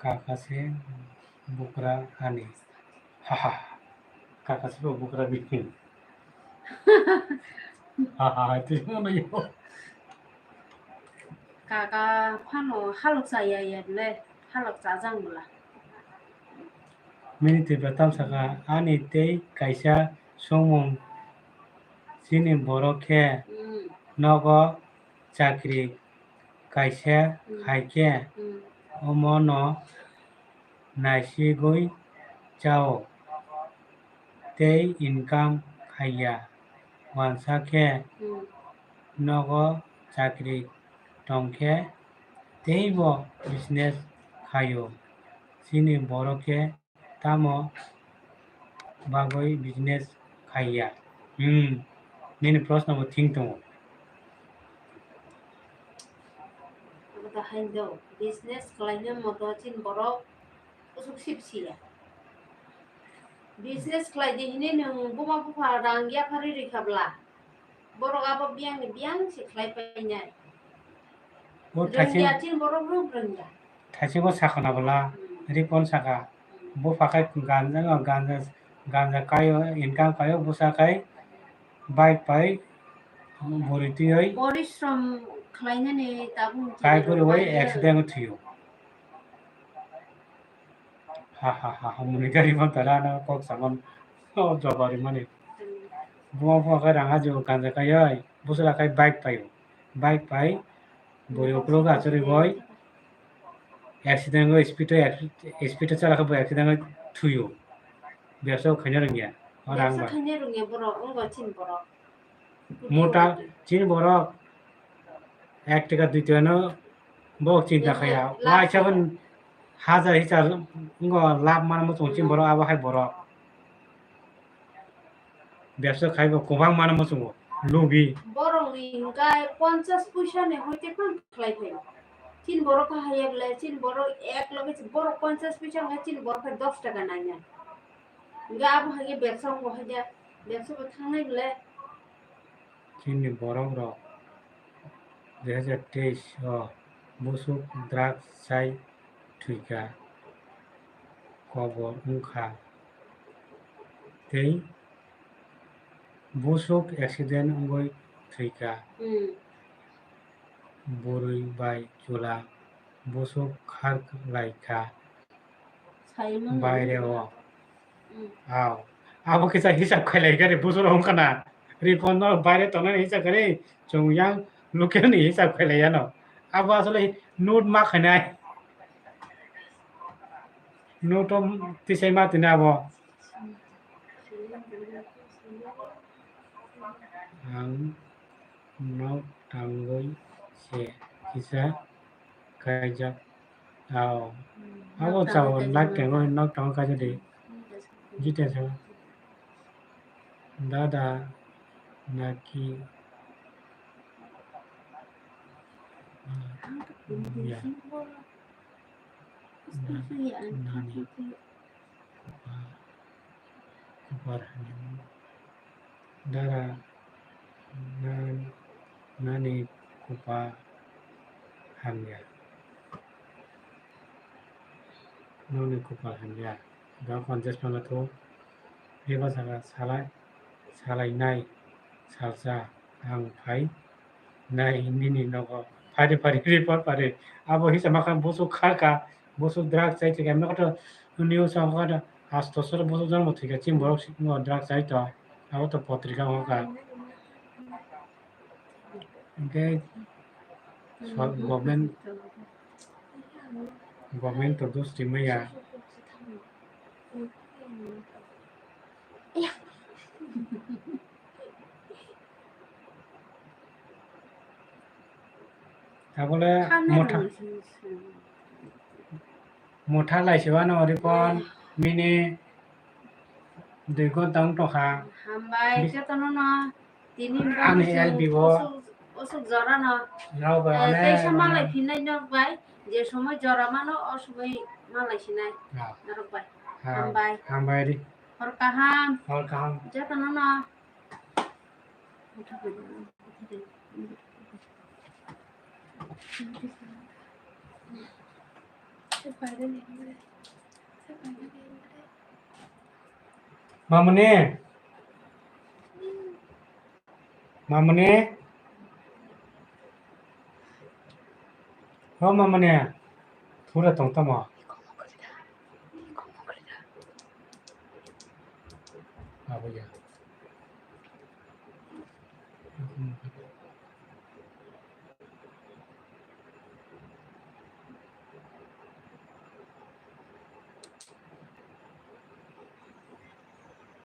Kaka se bukra ani. Ha, ha, ha. Kaka se bo bukra bini. Ha, ha, ha, twi mano yo. Kaka phano halok cha ya ya le, halok cha jang bwla. Mini twi ba tam saka ani tei kaisa songmung chini borok khe hmm. Nogo chakri kaisa hmm. Hai khe hmm. Omo no naisigwi chao tei income khaiya wansa khe hmm. Nogo chakri tongkhe teibo business khaio chini borok khe tamo bagwi business khaiya? Hmm, nini proshno bo thing tongo. Abo to haino business khlaina moto chini borok usuk sip siya. Business khlai di hini nwng buma bupha rang yapharwi rikha bla. Borok abo biyang ni biyang se khlai painai. Bo thaise rwngya chini borok rwng rwngya. Thaise bo sakha na bwla, hmm. Ripon saka. Hmm. Bo phakai ganja, ganja, ganja kaio, income kaio, bwsa kai bike pai buri twiwi. Porishrom khlainani tabuk kai buri wai accident o thwiyo. Ha, ha, ha, ha, muni gari man tara na kok saman. O jobari mani. Buma buma kai rang ajo ganja kai oi. Busra kai bike pai. Bike pai. Bori okro ga chori boy. Accident go speed o, speed o chala kha boy accident go thuyo. Biyasa khaina rangya. O rang ba. Khaina rangya borok, ongo chin borok. Mota chini borok ek taka dui taka no bo chinta khaya. Waisa ban hajar hichar ngo lab mana muchung chini borok abo hai borok. Bebsa khai bo kubang mana muchungo lubi. Borok ni hingkai ponchas puisa ni hoite phang khlai phai. Chini borok kha haya bwlai chini borok ek loge borok ponchas puisa hingkai chini borok kha dos taka nanya. Hingke abo hai khe bebsa wngbo hai khe bebsa bo thangnai bwle. Chini borok rok dui hazar teis o busuk drugs chai thwikha kobor wngkha tei busuk accident wngwi thwikha. Hmm. Bwrwi bai chwla busuk khar lai kha. Baire o. Hmm. Aw. Abo kisa hisab khailai khe re, busur hong khana. Ripon no baire tongnani hisab khailai, chwng yang local ni hisab khailai ano. Abo asole note ma khainai. Nwng to tisai ma tini abo. Ang nok tangwi se kisa kaijak. Ao. Abo chao lak tengwi nok tangwi kaijak di. Jite sa. Dada naki. Ya. Na-, nani kupa, kupar hamya. Dara, na-, nani kupa hamya. Noni kupa hamya. Dok on jes pala to. Eba saka salai, salai nai, salsa, ang phai. Nai nini nogo phari phari report phari. Abo hisa makha busu kha kha, busu drug chai chai kha. Mekha to news o kha to asto soro busu jono thwi kha chini borok si-, no drug chai to. Abo to potrika o kha. Hwnkhe so-, government, government to dos rimaya. Tabole motha, motha lai se wano report mini dui ghonta wng tongkha. Hambai jotono no tini ani L B o usuk, usuk jora no. Rao bai eh, onek teisa onek malai phinai nok bai, je somoi jora mano o somoi malai sinai. Ah. Norok bai. Ah, hambai. Hambai ri. Hor kaham. Hor kaham. Jotono no. Mamuni. Mamuni. Ho mamuni. Pura tong tamo. Abo ya.